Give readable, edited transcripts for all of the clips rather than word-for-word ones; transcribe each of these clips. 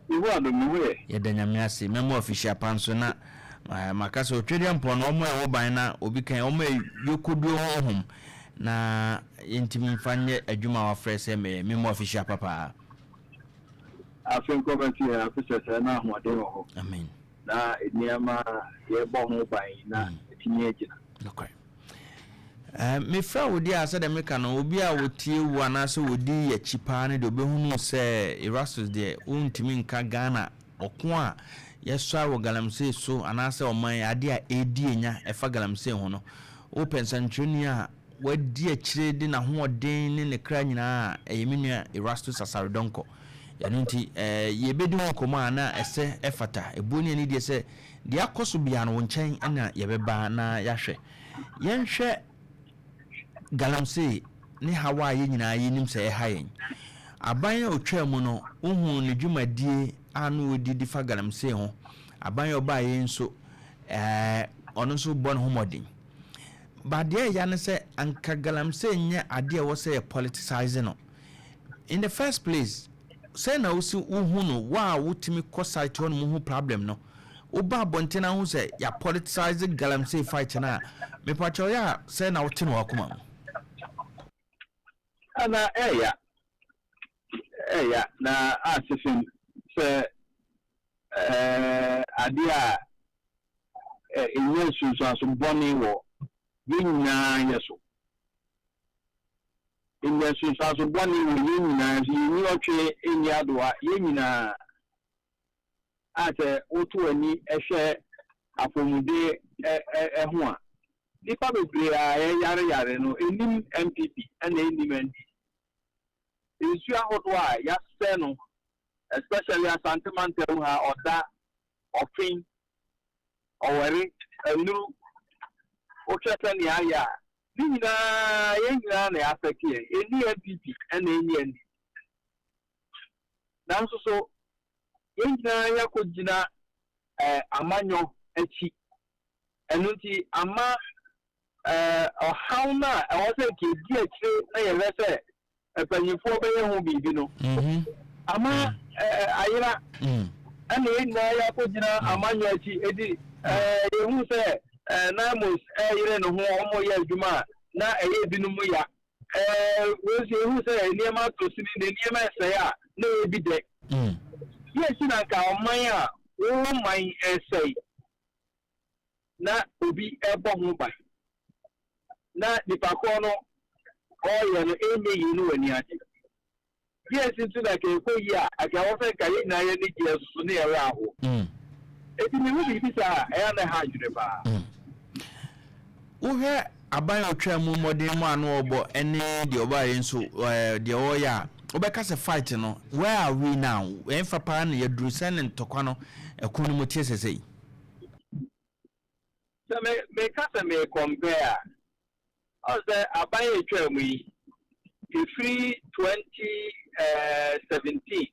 Yehowa adom, me ho yɛ. Yɛda Nyame ase. Mɛma official pa nso na maka sɛ Otwedeɛ mpɔ no ɔmo a ɛwɔ ban na obi kan ɔmo a yɛkɔduo honhom na yɛntumi mfa nyɛ adwuma a wafrɛ sɛ mɛyɛ. Mema official papaa. Afe nkɔbɛto yɛ afe sɛsɛ na ahoɔden wɔ hɔ. Amen. Na nneɛma a yɛbɔ ho ban na ɛtumi agyina. Nokorɛ. Mefrɛ wo deɛ a, sɛdeɛ meka no, obi a wɔtie wo anaasɛ wɔdi akyi paa no deɛ, obɛhunu sɛ Erastus deɛ, wontumi nka Ghana ɔko a yɛsɔre wɔ galamsey so anaasɛ ɔman adeɛ a ɛredi enya ɛfa galamsey ho no, wopɛ nsɛntwerɛni a wadi akyire de n'ahoɔden ne ne kra nyinaa a, ɛyɛ me nua Erastus Asare Donkor. Ɛno nti yɛbɛdi ho nkɔmmɔ a na ɛsɛ ɛfata ɛbuo ne ani deɛ sɛ deɛ akɔ so biara no, wo nkyɛn ɛna yɛbɛba na yɛahwɛ. Yɛnhwɛ galamsey ne hawa a yɛn nyinaa yɛnim sɛ ɛha yɛn. Aban a otwa mu no, wohu ne dwumadie a no wɔdi de fa galamsey ho. Aban a ɔbaa yɛn nso, ɔno nso bɔ ne ho mmɔden ba. Deɛ ɛya ne sɛ anka galamsey nyɛ adeɛ a ɛwɔ sɛ yɛ politicize no in the first place. Sɛ na wosi wohu no, wo a wotumi kɔ site hɔ no mu hu problem no, woba abɔnten ahu sɛ yɛ politicize galamsey fight no a, mepakyɛw, yɛ a sɛ na wote no wakoma mu? Ana ɛya ɛya na asefem sɛ adeɛ a ɛnyɛ nsunsuanso bɔne wɔ yɛn nyinaa yɛ so, ɛnyɛ nsunsuanso bɔne wɔ yɛn nyinaa so, yɛnyi ɔtwe ɛnyi adoa, yɛn nyinaa a sɛ woto ani hwɛ apɔmuden ɛho a, nipa bebree a yɛyare yare no enim NPP ɛna enim NDC. Nsuo ahodoɔ a yɛasɛ no, especially Asante mantam ha, Ɔda, Ɔfen, Ɔwɛre, Ɛnuru, wohwɛ sɛnea ayɛ a, ne nyinaa yɛn nyinaa na yɛafɛte yɛn. Ɛni NPP ɛna ɛni NDC, nanso so yɛn nyinaa yɛakɔgyina amanyɔ akyi. Ɛno nti ama ɔhaw no a ɛwɔ sɛ nka edi akyire na yɛhwɛ sɛ mpanyinfoɔ bɛyɛ ho biribi no ama ayera. Ɛna yɛn nyinaa yɛakɔgyina amanyɔ akyi. Edi yɛhu sɛ NAIMOS ɛyere ne ho, wɔn yɛ adwuma a na ɛyɛ ebinom ya. Wɔn nso yɛhu sɛ nneɛma ato sini na nneɛma ɛsɛe a, na ɛyɛ bi dɛ. Yɛ si na nka ɔman a wɔwɔ man ɛsɛe na obi ɛbɔ ho ban na nipa korɔ no ɔreyɛ no ɛnyɛ yie no, wɔ ani agye. Yɛ si nso na kɛkɔ yi a aka ɛwɔ sɛ nka yɛn nyinaa yɛ ne gyeɛ soso ne yɛrɛ aho. Eti mi hu biribi saa, ɛyɛ na ɛha adwene paa. Wohwɛ aban a otwa mu mmɔden mu a no ɔbɔ ɛne deɛ ɔbaayɛ nso, deɛ ɔreyɛ a, wobɛka sɛ fight no, where are we now? Ɛmfa paa na yɛduru sɛ ne ntɔkwa no ɛko no mu tie sɛsɛ yi. Sɛ me meka sɛ me compare a, ɔn sɛ aban a etwa mu yi, efiri 2017,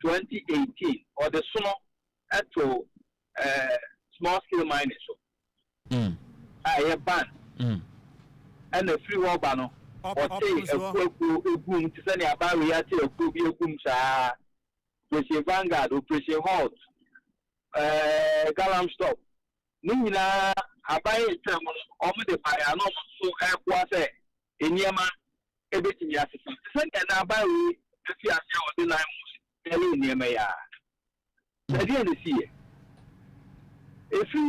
2018, ɔde sono ɛto small scale mining so a ɛyɛ ban. Ɛna firi hɔ ba no, ɔte akuakuo egum te sɛ nea aban wei ate akuo bi egum saa, Operation Vanguard, Operation Halt, Galamstop, ne nyinaa aban etwa mu no, wɔn de baeɛ a na wɔn nso ɛboa sɛ nneɛma ebetumi asesa te sɛ nea na aban wei efi ase a ɔde nan mu ɛne nneɛma yi a na ɛdeɛ na esi yɛ efi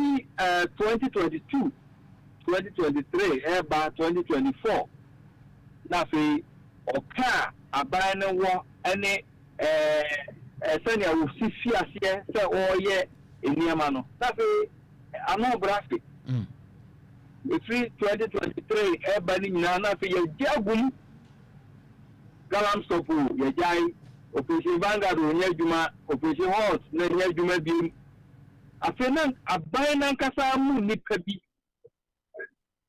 2022, 2023, ɛɛba 2024, na afei ɔka a aban no wɔ ɛne ɛɛ ɛɛ sɛnea wosi fi aseɛ sɛ ɔreyɛ nneɛma no, na afei ano brase. Efiri 2023 ɛɛba ne nyinaa, na afei yɛgye agum galamstop o, yɛgyae Operation Vanguard, onyɛ adwuma, Operation Halt na ɛnyɛ adwuma biem. Afei na aban nankasa mu nipa bi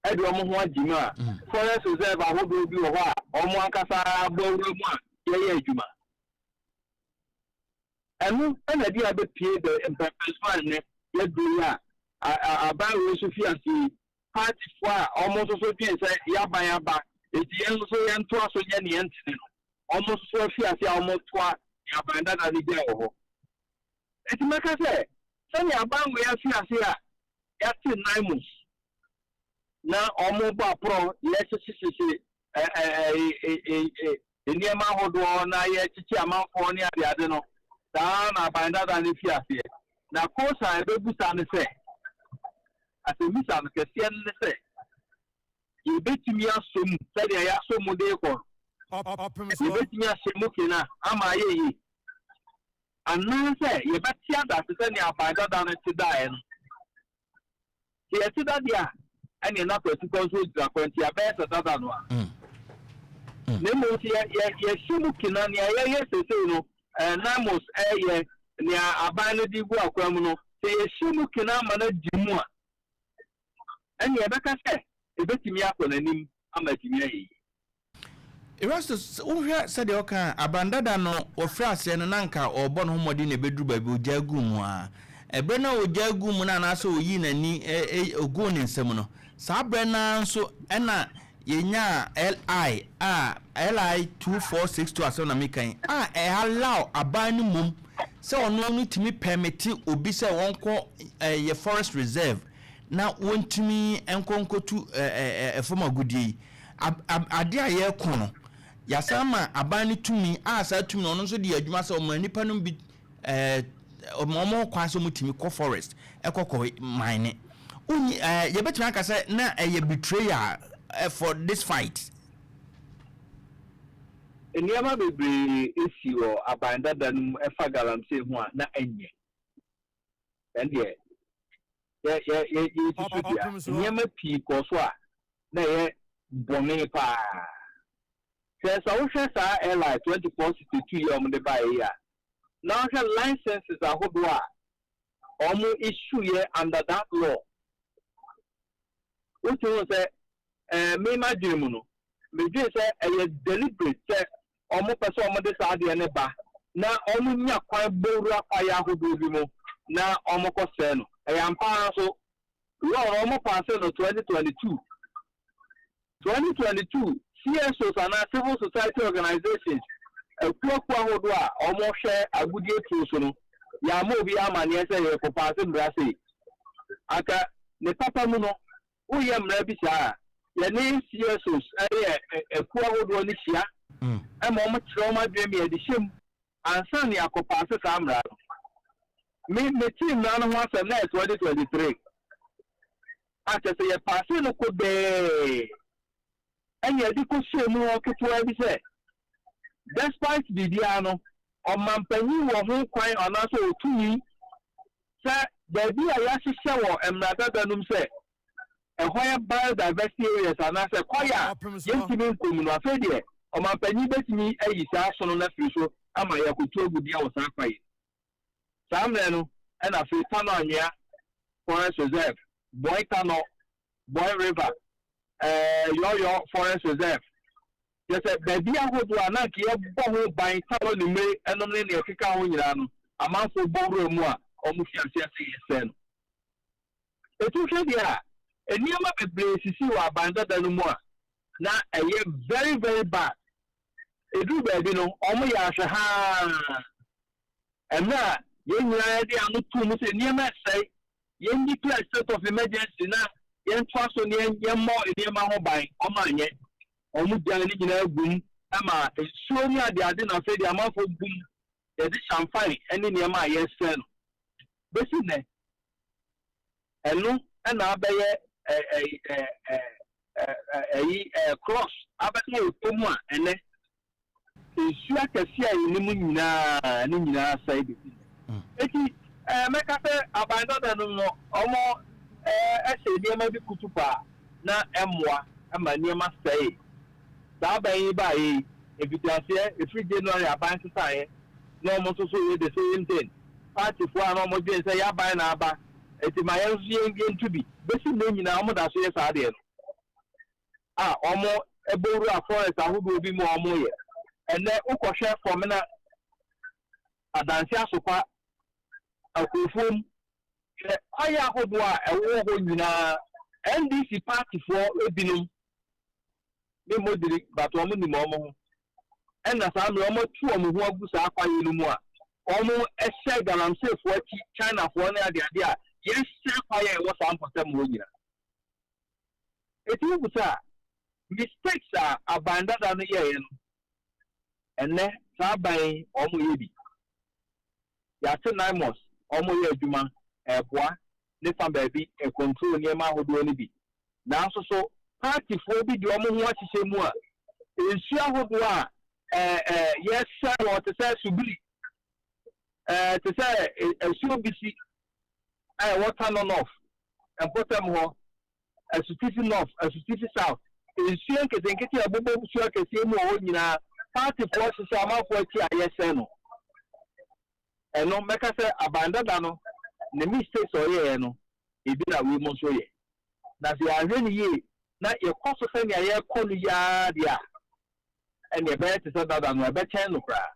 ɛde wɔn ho agye mu a, forest reserve ahodoɔ bi wɔ hɔ a wɔn ankasa abɔ awura mu a yɛyɛ adwuma. Ɛno ɛna de abɛpie bɛ mpɛmpɛnso a nnɛ yɛduru yi a aban wei nso fi ase yi, partyfoɔ a wɔn nso so dwen sɛ yɛaban aba eti yɛn nso so yɛntoa so nyɛ neɛ ntene no, wɔn nso so afi ase a wɔn toa. Aban dada no gya wɔ hɔ. Eti mɛka sɛ sɛnea aban wei afi ase a yɛate NAIMOS na ɔmo bɔ aporɔ, yɛhyehyehyehyɛ ɛ ɛ ɛ ɛ nneɛma ahodoɔ na yɛkyekye amanfoɔ ne adeade no, saa na aban dada no fi aseɛ. Na kosa a ɛbɛbusa ne sɛ, asɛmmisa no kɛseɛ no ne sɛ, yɛbɛtumi asɔ mu sɛdeɛ yɛasɔ mu de kɔ no? Yɛbɛtumi ahyɛ mu kena ama ayɛ yie, anaasɛ yɛbɛte ada te sɛ nea aban dada no te daeɛ no? Sɛ yɛte dadeɛ a, ɛneɛ na kwatikɔ nso gyina kwanti abɛyɛ sɛ dada no a. Na mmom sɛ yɛhyɛ mu kena, nea yɛyɛ sesei no, NAIMOS ɛyɛ nea aban no de gu akwan mu no, sɛ yɛhyɛ mu kena ama no di mu a, ɛne yɛbɛka sɛ ɛbɛtumi akɔ n'anim ama atumi ayɛ yie. Erastus, wohwɛ sɛdeɛ ɔka abandada no, wɔfrɛ aseɛ no, na nka ɔrebɔ ne ho mmɔden na ɛbɛduru baabi ogya gu mu a, ɛberɛ no a ogya gu mu no anaasɛ ɔyii n'ani ɔguu ne nsam no, saa berɛ no nso ɛna yɛnyaa LI a LI 2462 asɛm na meka yi a ɛallow aban no mmom sɛ ɔno no tumi permit obi sɛ wɔnkɔ ɛyɛ forest reserve na wɔntumi nkɔ nkɔtu ɛfam agodie yi. Adeɛ a yɛreko no, yɛasan ma aban no tumi a saa tumi no, ɔno nso de yɛ adwuma sɛ ɔma nipa no bi ɔma ɔmo kwan sɛ ɔmo tumi kɔ forest ɛkɔkɔ mine. Wonyi yɛbɛtumi aka sɛ na ɛyɛ betrayal for this fight. Nneɛma bebree esi wɔ aban dada no mu ɛfa galamsey ho a na ɛnyɛ. Ɛndeɛ yɛ yɛ yɛ yɛsusu dua nneɛma pii kɔ so a na ɛyɛ bɔne paa. Sɛ wohwɛ saa LI 2462 yi a wɔde baeɛ yi a, na wohwɛ licenses ahodoɔ a wɔn issue yɛ under that law, wotu ho sɛ mmarima dwene mu no, medwene sɛ ɛyɛ deliberate sɛ wɔn pɛ sɛ wɔn de saa adeɛ no ba na wɔn nya kwan bɔwura kwaeɛ ahodoɔ bi mu na wɔn kɔ sɛɛ no. Ɛyɛ ampa ara nso, law no, wɔn pass no 2022. 2022, CSOs anaa civil society organizations, akuakuo ahodoɔ a wɔhwɛ agodie tuo so no, yɛama obi amanneɛ sɛ yɛkɔ pass mmara sei. Aka ne papa mu no, woyɛ mmara bi saa a, yɛne CSOs, ɛyɛ akuo ahodoɔ no hyia ɛma wɔn kyerɛ wɔn adwene mi, yɛde hyɛ mu ansa ne akɔ pass saa mmara no. Me metee mmara no ho asɛm na yɛ 2023 a, kyerɛ sɛ yɛ pass no kɔ bɛɛ, ɛna yɛde kɔ hyɛ mu hɔ ketewa bi sɛ despite biribiara no, ɔmampanyin wɔ ho kwan anaasɛ otumi sɛ baabi a yɛahyehyɛ wɔ mmara dada no mu sɛ ɛhɔ yɛ biodiversity areas anaasɛ kwaeɛ a yɛntumi nkɔ mu no, afei deɛ ɔmampanyin bɛtumi ayi saa sono no afiri so ama yɛakɔtu agudeɛ wɔ saa kwaeɛ. Saa mmerɛ no, ɛna afei Tano Anwea Forest Reserve, Boi Tano, Boi River, Yɔyɔ Forest Reserve, kyerɛ sɛ baabi ahodoɔ a na nka yɛbɔ ho ban, Tano Nimire ɛnom ne nea ɛkeka ho nyinaa no, amanfoɔ bɔ wura mu a wɔn fi aseɛ sɛ yɛsɛɛ no. Etu hwɛ deɛ a, nneɛma bebree sisi wɔ aban dada no mu a na ɛyɛ very very bad. Eduru baabi no, wɔn yɛ ahwɛ haa. Mmerɛ a yɛn nyinaa yɛde ano tuu mu sɛ nneɛma ɛsɛe, yɛn declare state of emergency na yɛntoa so ne yɛmmɔ nneɛma ho ban, wɔn anyɛ. Wɔn gya ne nyinaa gum ma nsuo ne adeade, na afei deɛ amanfoɔ gum yɛde changfan ne nneɛma a yɛsɛe no bɛsi nnɛ. Ɛno ɛna abɛyɛ ɛ ɛ ɛ ɛ ɛ ɛyi cross abɛka yɛ mu a, ɛnɛ nsuo akɛseɛ a yɛnim nyinaa ne nyinaa sɛe bɛsi nnɛ. Eti mɛka sɛ aban dada no, ɔmo ɛhyɛ nneɛma bi kutu paa na ɛmmoa ɛma nneɛma sɛe. Saa aban yi baayɛ yi, mfitiaseɛ efiri January aban sesaeɛ na ɔmo nso so yɛ the same thing. Partyfoɔ a na ɔmo dwen sɛ yɛaban na aba eti ma yɛn nso yɛn yɛntu bi, bɛsi nnɛ nyinaa ɔmo da so yɛ saa adeɛ no a ɔmo ɛbɔwura forest ahodoɔ bi mu a ɔmo yɛ. Ɛnɛ wokɔhwɛ Fɔmina, Adansi Asokwa, akurofuom, hwɛ kwaeɛ ahodoɔ a ɛwɔ hɔ nyinaa. NDC partyfoɔ ebinom ne modiri, but wɔn nim wɔn ho. Ɛna saa mmerɛ wɔatu wɔn ho agu saa kwaeɛ no mu a wɔhyɛ galamseyfoɔ akyi, Chinafoɔ ne adeade a yɛsɛe kwaeɛ a ɛwɔ saa mpɔtam hɔ nyinaa. Enti wobu sɛ a, mistakes a aban dada no yɛeɛ no, ɛnnɛ saa aban yi wɔyɛ bi. Yɛate NAIMOS, wɔyɛ adwuma, ɛreboa ne fa baabi, ɛcontrol nneɛma ahodoɔ no bi. Nanso so partyfoɔ bi de wɔn ho ahyehyɛ mu a, nsuo ahodoɔ a ɛɛ yɛsɛe wɔ te sɛ Subiri, te sɛ asuo Bisi a ɛwɔ Tano North mpɔtam hɔ, Asutifi North, Asutifi South, nsuo nketenkete a ɛbobɔ nsuo akɛseɛ mu wɔ hɔ nyinaa, partyfoɔ hyehyɛ amanfoɔ akyi a yɛsɛe no. Ɛno mɛka sɛ aban dada no ne mistakes a ɔyɛeɛ no, ebi na wei mu nso yɛ. Na sɛ yɛanhwɛ no yie na yɛkɔ so sɛnea yɛrekɔ no yi ara deɛ a, ɛnneɛ ɛbɛyɛ te sɛ dada no, ɛbɛkyɛn no koraa.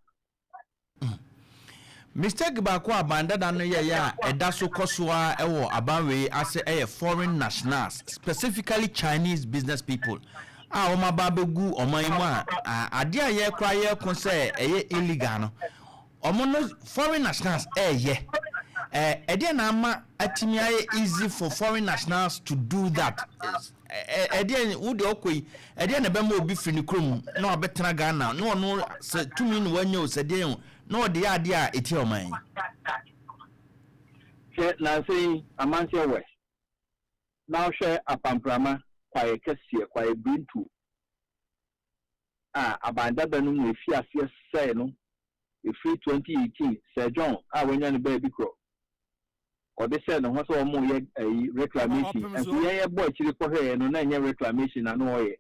Mistake baako a aban dada no yɛeɛ a ɛda so kɔ so ara wɔ aban wei ase yɛ foreign nationals, specifically Chinese business people a wɔn aba abɛgu ɔman yi mu a adeɛ a yɛkora yɛko sɛ ɛyɛ illegal no, wɔn no foreign nationals ɛɛyɛ. Ɛdeɛ na ama atumi ayɛ easy for foreign nationals to do that? Ɛdeɛ wo deɛ ɔkɔ yi, ɛdeɛ na ɛbɛma obi firi ne kurom na wabɛtena Ghana na ɔno sɛ tumi na wanya o, sɛ deɛ o, na ɔde yɛ adeɛ a ɛtia ɔman yi? Hwɛ nansa yi Amanseɛ West na wohwɛ Apamprama kwaeɛ kɛseɛ, kwaeɛ birintuo a aban dada no mu ɛfi aseɛ sɛe no ɛfiri 2018, Sir John a wanya no baabi korɔ ɔde hyɛ ne ho sɛ wɔn yɛ ɛyi reclamation, nso yɛn yɛ bɔ akyire kɔhwɛɛ no na ɛnyɛ reclamation na no ɔyɛ,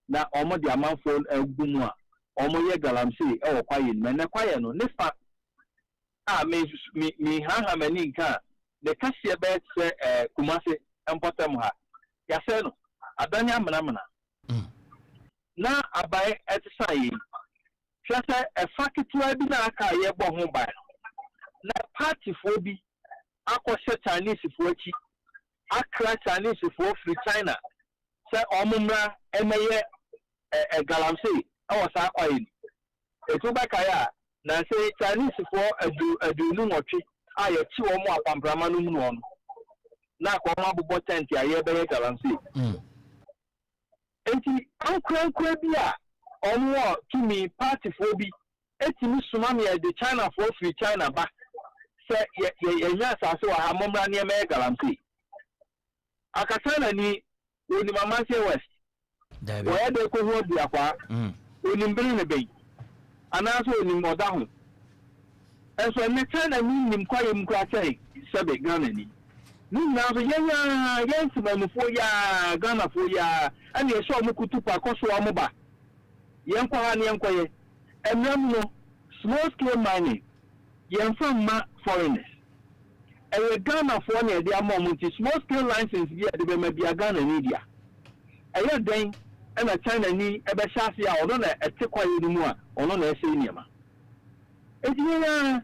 na wɔn de amanfoɔ agu mu a wɔn yɛ galamsey ɛwɔ kwaeɛ no mu. Ɛnɛ kwaeɛ no ne fa a me me me haha m'ani nka a ne kɛseɛ bɛyɛ te sɛ Kumase mpɔtam ha, yɛasɛe no adane amenamena. Na aban ɛsesa yi, hwɛ sɛ ɛfa ketewa bi na aka a yɛbɔ ho ban no, na partyfoɔ bi akɔhyɛ Chinesefoɔ akyi, akra Chinesefoɔ firi China sɛ ɔmo mmra ɛmɛyɛ ɛ ɛ galamsey ɛwɔ saa kwaeɛ no. Etu bɛkae a, nansa Chinesefoɔ 28 a yɛkye wɔn apamprama no mu no na akɔ wɔn abobɔ tent a yɛbɛyɛ galamsey. Nti ankorankora bi a wɔn wɔ tumi, partyfoɔ bi etumi soma mi yɛde Chinafoɔ firi China ba sɛ yɛ yɛ yɛnya asase wɔ ha, mommra nneɛma yɛ galamsey. Aka China ni onim Amanseɛ West, wɔyɛ de kɔ ho Abuakwa, onim bere ne bɛn anaasɛ onim ɔda ho. Ɛnso ɛnɛ China ni nim kwaeɛ mu koraa kyɛn sɛbe Ghana ni. Ne nyinaa nso yɛn a yɛn nsemanmufoɔ yi a, Ghanafoɔ yi a, ɛna yɛhyɛ ɔmo kutu pa kɔ so ɔmo ba yɛn kɔ ha ne yɛn kɔyɛ. Mmerɛ mu no, small scale mining yɛnfa mma foreigners, ɛyɛ Ghanafoɔ na yɛde ama ɔmo. Nti small scale license bi a yɛde bɛma bi a Ghana ni dea, ɛyɛ dɛn ɛna China ni ɛbɛhyɛ ase a ɔno na ɛte kwaeɛ no mu a ɔno na ɛsɛ nneɛma? Eti yɛn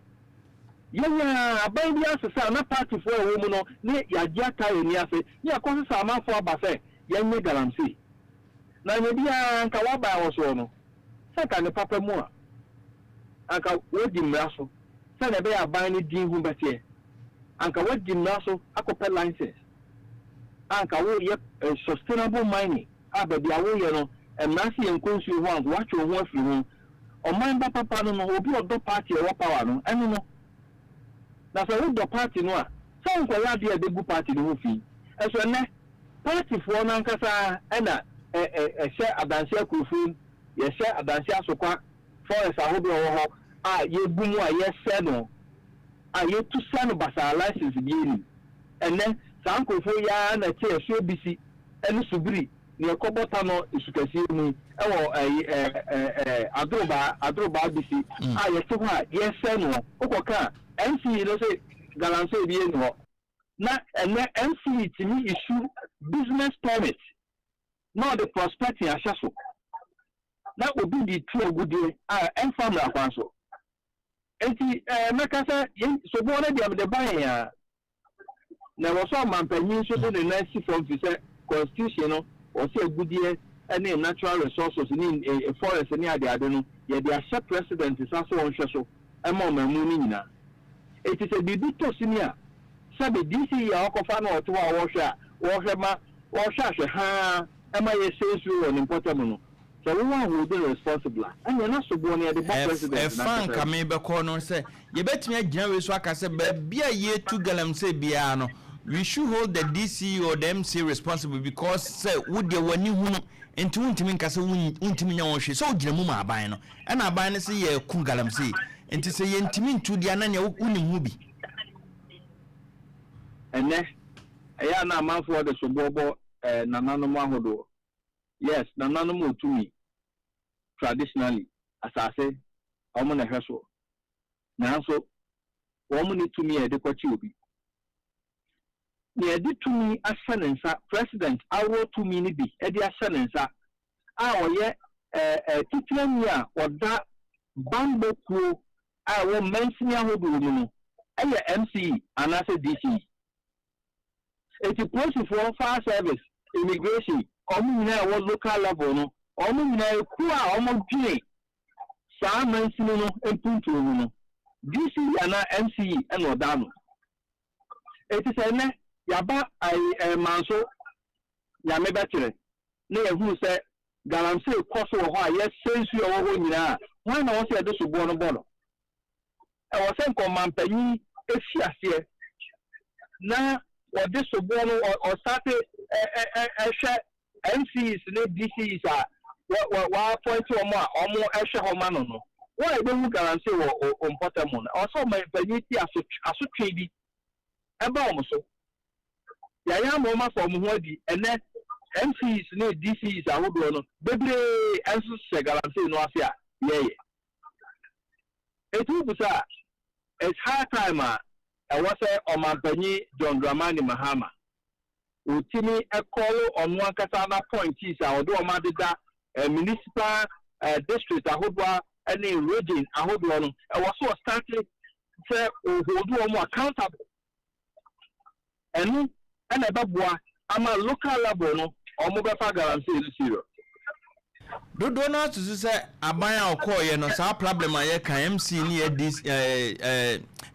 a aban bi asesa na partyfoɔ a ɛwɔ mu no ne yɛagye ata yɛn ni ase ne yɛkɔ sesa amanfoɔ aba sɛ yɛnyɛ galamsey. Na nyɛ biara nka waban wɔ soɔ no sɛ nka ne papa mu a anka wadi mmara so sɛnea ɛbɛyɛ aban no din ho bɛteɛ, anka wadi mmara so akɔpɛ license, anka woyɛ sustainable mining a baabi a woyɛ no mmara sɛ yɛn nkɔ nsuo ho, anka woatwe wo ho afiri ho. Ɔman ba papa no, obi a ɔdɔ party a ɛwɔ power no ɛno no, na sɛ wodɔ party no a, sɛ nkɔyɛ adeɛ a ɛbɛgu party no ho fi. Ɛso ɛnɛ partyfoɔ no ankasa ɛna ɛ ɛ ɛhyɛ Adanse Akurofuom, yɛhyɛ Adanse Asokwa forest ahodoɔ a ɛwɔ hɔ a yɛgu mu a yɛsɛ no a yɛtu sɛ no basaa, license bi anim. Ɛnɛ saa nkurɔfoɔ yi ara na ɛte Asuo Bisi ɛne Subiri ne ɛkɔbɔ ta no esukɛseɛ mu yi ɛwɔ ɛyi ɛ ɛ ɛ Adorobaa Bisi a yɛte hɔ a yɛsɛ no. Wokɔka a, MCE no sɛ galamsey bi ɛni hɔ. Na ɛnɛ MCE tumi issue business permit na ɔde prospecting ahyɛ so na obi de tu agudeɛ a ɛmfa mmara kwan so. Nti mɛka sɛ yɛn soboɔ no deɛ mede ba yɛn a, na ɛwɔ sɛ ɔmampanyin nso de ne nan si fam fi sɛ constitution no wɔsɛ agudeɛ. Ne natural resources ne forest ne adeade no, yɛde ahyɛ President nsa so, ɔnhwɛ so ɛma ɔmamu no nyinaa. Eti sɛ biribi tɔ sini a, sɛbi, DCE a ɔkɔfa na ɔte hɔ a wɔhwɛ a wɔhwɛ ma wɔhwɛ ahwɛ haa ɛma yɛsɛ nsuo wɔ ne mpɔtam no, sɛ wowɔ ahoɔden responsible a, ɛnyɛ na soboɔ no yɛde bɔ President. Ɛfa nka me bɛkɔ no sɛ yɛbɛtumi agyina wei so aka sɛ baabi a yɛtu galamsey biara no, we should hold the DCE or the MC responsible, because sɛ wodeɛ w'ani hunu nti wontumi nka sɛ wontumi nya wɔn hwee sɛ wogyina mu ma aban no, ɛna aban no sɛ yɛku galamsey, nti sɛ yɛntumi ntu deɛ ana nea wonim ho bi. Ɛnɛ ɛyɛ a na amanfoɔ de soboɔ bɔ nananom ahodoɔ. Yes, nananom wɔ tumi traditionally, asase wɔn na ɛhwɛ soɔ, nanso wɔn ne tumi a yɛde kɔkye obi. Nea yɛde tumi ahyɛ ne nsa, President aworɔ tumi no bi de ahyɛ ne nsa a ɔyɛ ɛɛ ɛɛ titirani a ɔda bambɔ kuo a ɛwɔ mansini ahodoɔ mu no, ɛyɛ MCE anaasɛ DCE. Eti polisifoɔ, fire service, immigration, wɔn nyinaa ɛwɔ local level no, wɔn nyinaa ekuo a wɔn dwene saa mansini no mpuntuo mu no, DCE anaa MCE ɛna ɔda ano. Eti sɛ nnɛ yaba ayi Manso Nyame bɛkyerɛ na yɛhunu sɛ galamsey kɔ so wɔ hɔ a, yɛsɛ nsuo a ɛwɔ hɔ nyinaa, wɔn na wɔsɛ yɛde soboɔ no bɔ no. Ɛwɔ sɛ nkɔmampanyin efi aseɛ na wɔde soboɔ no ɔsate ɛ ɛ ɛhwɛ MCs ne DCs a wɔ wɔ wɔappoint wɔn a wɔn ɛhwɛ hɔ ma no. Wɔn a ebehu galamsey wɔ o mpɔtam no, ɛwɔ sɛ ɔmanpanyin ti asotwe bi ɛba wɔn so. Yɛayɛ ama wɔn afa wɔn ho adi. Ɛnɛ MCs ne DCs ahodoɔ no bebree nso hyɛ galamsey no ase a yɛyɛ. Etu busa, it's high time a ɛwɔ sɛ ɔmanpanyin John Dramani Mahama otimi ɛcall ɔno ankasa na appointees a ɔde wɔn adeda municipal, district ahodoɔ ɛne region ahodoɔ no. Ɛwɔ so ɔstart sɛ ohold wɔn accountable. Ɛno ɛna ɛbɛboa ama local level no, wɔn bɛfa galamsey no serious. Dodoɔ no asusu sɛ aban a ɔkɔɔyɛ no, saa problem a yɛka MC ne yɛ D,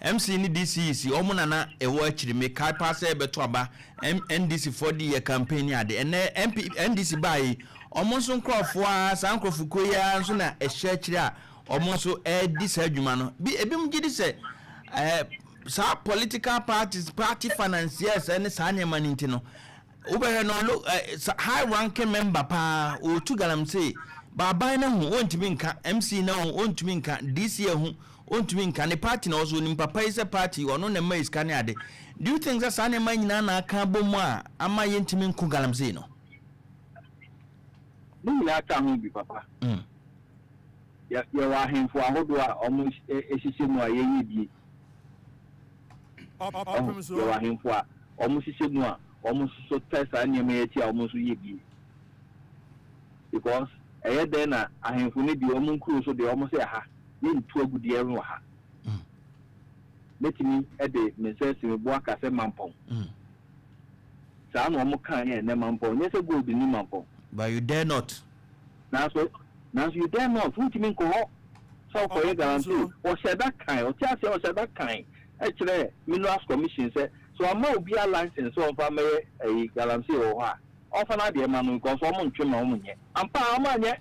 MC ne DCEC, ɔmo nana ɛwɔ akyiri. Mekae paa sɛ ɛbɛto aba, NDC foɔ de yɛ campaign ne ade. Ɛnɛ MP NDC baa yi, ɔmo nso nkurɔfoɔ a saa nkurɔfokuo yi ara nso na ɛhyɛ akyire a ɔmo nso ɛredi saa adwuma no bi. Ebinom gye di sɛ saa political parties, party financiers ɛne saa nneɛma no nti no, wobɛhwɛ no lo high ranking member paa ɔtu galamsey, baaban no ho ɔntumi nka, MC no ho ɔntumi nka, DC ho ɔntumi nka, ne party na ɔso onim papa yi sɛ party ɔno na ɛma sika ne ade. Do you think sɛ saa nneɛma nyinaa na aka bɔ mu a ama yɛntumi nko galamsey no? Ne nyinaa ka ho bi, papa. Yɛwɔ ahemfo ahodoɔ a wɔn hyehyɛ mu a yɛyɛ bie. Yɛwɔ ahemfo a wɔn hyehyɛ mu a wɔn nso so tɛ saa nneɛma yi akyi a wɔn nso yɛ bie, because ɛyɛ dɛn na ahemfo no deɛ, wɔn nkuro so deɛ, wɔn sɛ ha yɛntu agudeɛ wɔ ha. Mɛtumi de me nsa asi me bo aka sɛ Mampɔn saa na wɔn kaa yɛ. Ɛnɛ Mampɔn nyɛ sɛ gold ni Mampɔn. But you dare not. Nanso you dare not, wontumi nkɔ hɔ sɛ wokɔyɛ galamsey. Ɔhyɛ da kan ɔte aseɛ, ɔhyɛ da kan ɛkyerɛ Minerals Commission sɛ so ama obiara license sɛ ɔmfa mɛyɛ ɛyi galamsey wɔ hɔ a, ɔmfa n'adeɛ ma no, because ɔmo ntwe ma ɔmo nyɛ ampa a ɔmo anyɛ.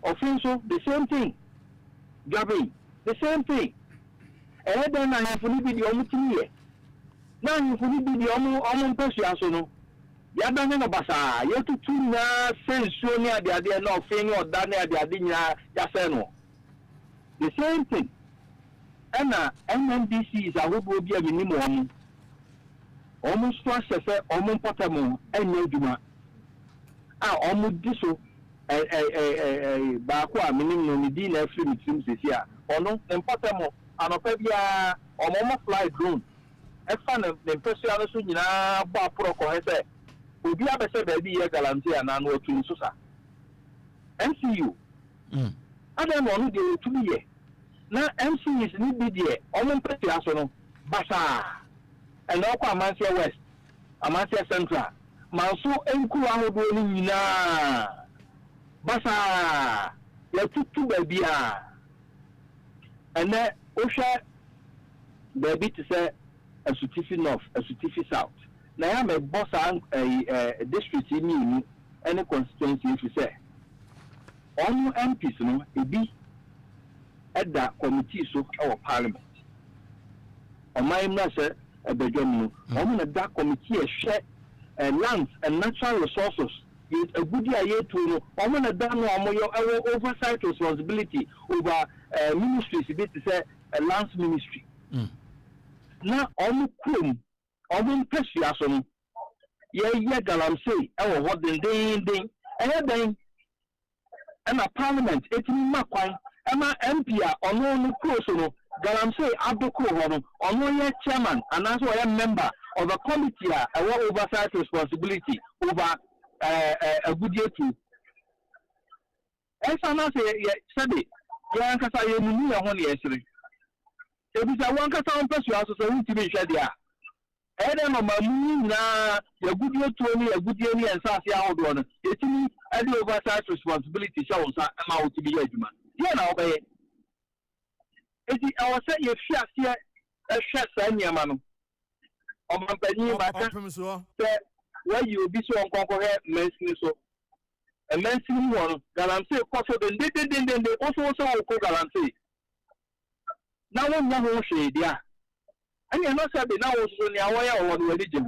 Ɔfin nso, the same thing. Dwaben, the same thing. Ɛyɛ dɛn na ahemfo no bi deɛ, ɔmo tumi yɛ, na ahemfo no bi deɛ, ɔmo mpɛsua so no, yɛadane no basaa, yɛtutu nyinaa sɛ nsuo ne adeadeɛ na Ɔfe ne Ɔda ne adeade nyinaa yɛasɛe no? The same thing ɛna MMDCs ahodoɔ bi a menim wɔn nso ahyɛ sɛ wɔn mpɔtam nyɛ adwuma a wɔn di so. ɛ ɛ ɛ ɛ baako a menim no, ne din na afiri me tirim sisi a, ɔno ne mpɔtam anɔpa biara wɔn fly drone ɛfa ne mpɛsua no so nyinaa bɔ aporɔ kɔhɛ sɛ obi abɛsɛ baabi yɛ galamsey anaa no watu ne so sa MCE. Adan na ɔno deɛ wɔtumi yɛ, na MCEs ne bi deɛ, ɔmo mpɛsua so no basaa. Ɛna ɔkɔ Amanseɛ West, Amanseɛ Central, Manso nkuro ahodoɔ no nyinaa. Basaa yɛtutu baabi a ɛnɛ wohwɛ baabi te sɛ Asutifi North, Asutifi South, na yɛ amɛbɔ saa ɛyi district yi mmienu ɛne constituency efi sɛ ɔmo MPs no ebi ɛda committee so ɛwɔ Parliament. Ɔman mu ahyɛ ɛbɛdwa mu no, ɔmo na da committee ɛhwɛ lands and natural resources, agudi a yɛtuo no, ɔmo na da no a ɔmo yɛ ɛwɔ oversight responsibility over ministries bi te sɛ Lands Ministry. Na ɔmo kurom, ɔmo mpɛsua so no, yɛyɛ galamsey ɛwɔ hɔ dendenden. Ɛyɛ dɛn ɛna Parliament etumi ma kwan ɛma MP a ɔno no kuro so no galamsey ado kuro hɔ no, ɔno yɛ chairman anaasɛ ɔyɛ member of a committee a ɛwɔ oversight responsibility over agudie tuo? Ɛnsa na sɛ yɛ sɛde yɛn ankasa yɛn nunu yɛn ho ne yɛsere ebisa wɔn ankasa wɔn mpɛsua so sɛ wɔntumi nhwɛ deɛ a ɛyɛ dɛ na ɔman mu nyinaa yɛgudie tuo ne yɛgudie ne yɛn nsaase ahodoɔ no, yɛtumi ɛde oversight responsibility hyɛ wɔn nsa ɛma wɔtumi yɛ adwuma deɛ na wɔbɛyɛ. Eti ɛwɔ sɛ yɛfi aseɛ ɛhwɛ saa nneɛma no. Ɔmanpanyin maka sɛ wayi obi sɛ ɔnkɔnkɔhwɛ mansini so. Mansini mu hɔ no, galamsey kɔ so dendendendende. Woso wo sɛ wokɔ galamsey na wonyɛ ho hwee deɛ a, ɛnneɛ no sɛ de na wo soso nea wɔyɛ wɔ hɔ no w'ani gye ho.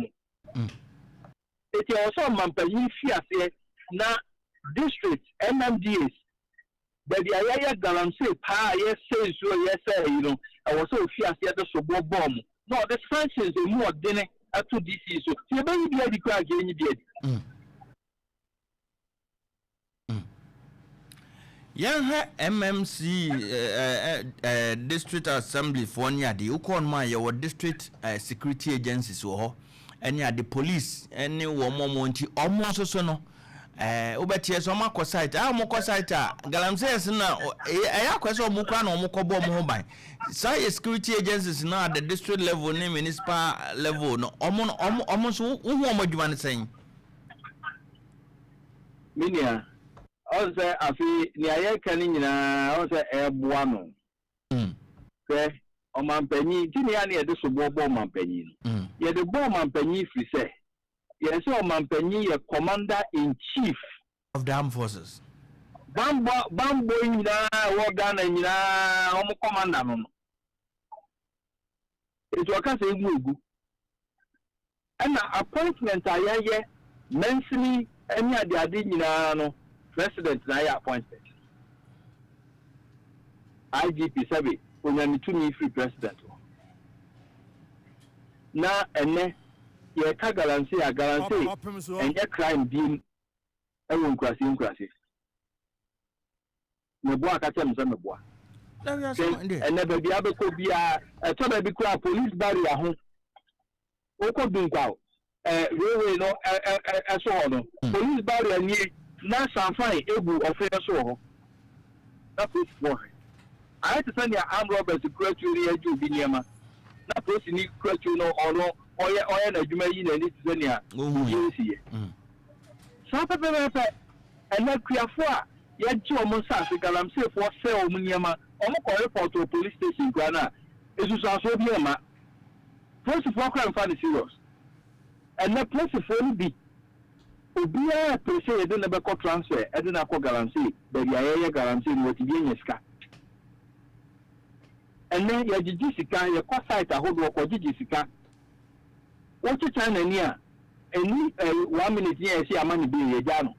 Eti ɛwɔ sɛ ɔmanpanyin fi aseɛ na district MMDAs, baabi a yɛyɛ galamsey paa a yɛsɛ nsuo, yɛsɛ yi no, ɛwɔ sɛ ofi aseɛ de soboɔ bɔɔ mu na ɔde sanctions emu ɔdene ato DC so tí yɛbɛyi bi adi koraa, nka yɛnyi bi adi. Yɛnhwɛ MMC, district assembly foɔ ne ade. Wokɔɔ no mu a, yɛwɔ district security agencies wɔ hɔ ɛne ade, police ɛne wɔn mo nti ɔmo nso so no wobɛteɛ sɛ ɔmo akɔ site a, ɔmo kɔ site a galamsey na ɛyɛ akɔ sɛ ɔmo kora na ɔmo kɔ bɔ ɔmo ho ban. Saa yɛ security agencies no at the district level ne municipal level no, ɔmo no ɔmo nso wohu ɔmo adwuma no sɛn? Me nua, ɔn sɛ afei nea yɛka no nyinaa, ɔn sɛ ɛɛboa no sɛ ɔmanpanyin nti nea ne yɛde soboɔ bɔ ɔmanpanyin no, yɛde bɔ ɔmanpanyin firi sɛ yɛn sɛ ɔmanpanyin yɛ commander in chief of the armed forces. Bambɔ nyinaa ɛwɔ Ghana nyinaa, ɔmo commander no, etu ɔka sɛ egu ɛna appointment a yɛyɛ mansini ɛne adeade nyinaa no, President na ayɛ appointment. IGP sɛbi onyame tumi firi President hɔ. Na ɛnɛ yɛka galamsey a, galamsey ɛnyɛ crime biem ɛwɔ nkurase nkurase. Meboa aka kyerɛ me sɛ meboa ɛnɛ baabi abɛkɔ biara, ɛtɔ baabi koraa police barrier ho, wokɔ Dunkwa railway no ɛ ɛso hɔ no, police barrier nie na sanfan egu ɔfɛn so wɔ hɔ na polisifoɔ hwɛ. Ayɛ te sɛ nea armed robbers kura tuo ne agye obi nneɛma na polisini kura tuo no, ɔno ɔyɛ n'adwuma yi n'ani te sɛ nea obi esi yɛ saa pɛpɛpɛpɛ. Ɛnɛ kuafo a yɛgye wɔn nsaase, galamseyfoɔ sɛ wɔn nneɛma, wɔn kɔ report wɔ police station kura no a, esusuasoɔ bi ɛma polisifoɔ kora nfa ne serious. Ɛnɛ polisifoɔ no bi, obiara pere sɛ yɛde ne bɛkɔ transfer, ɛde no akɔ galamsey, baabi a yɛyɛ galamsey no, wɔte bi anya sika. Ɛnɛ yɛgyegye sika, yɛkɔ site ahodoɔ kɔgyegye sika. Wokye China ni a, ɛni 1 minute yɛ yɛsi ama ne bi, yɛgya no.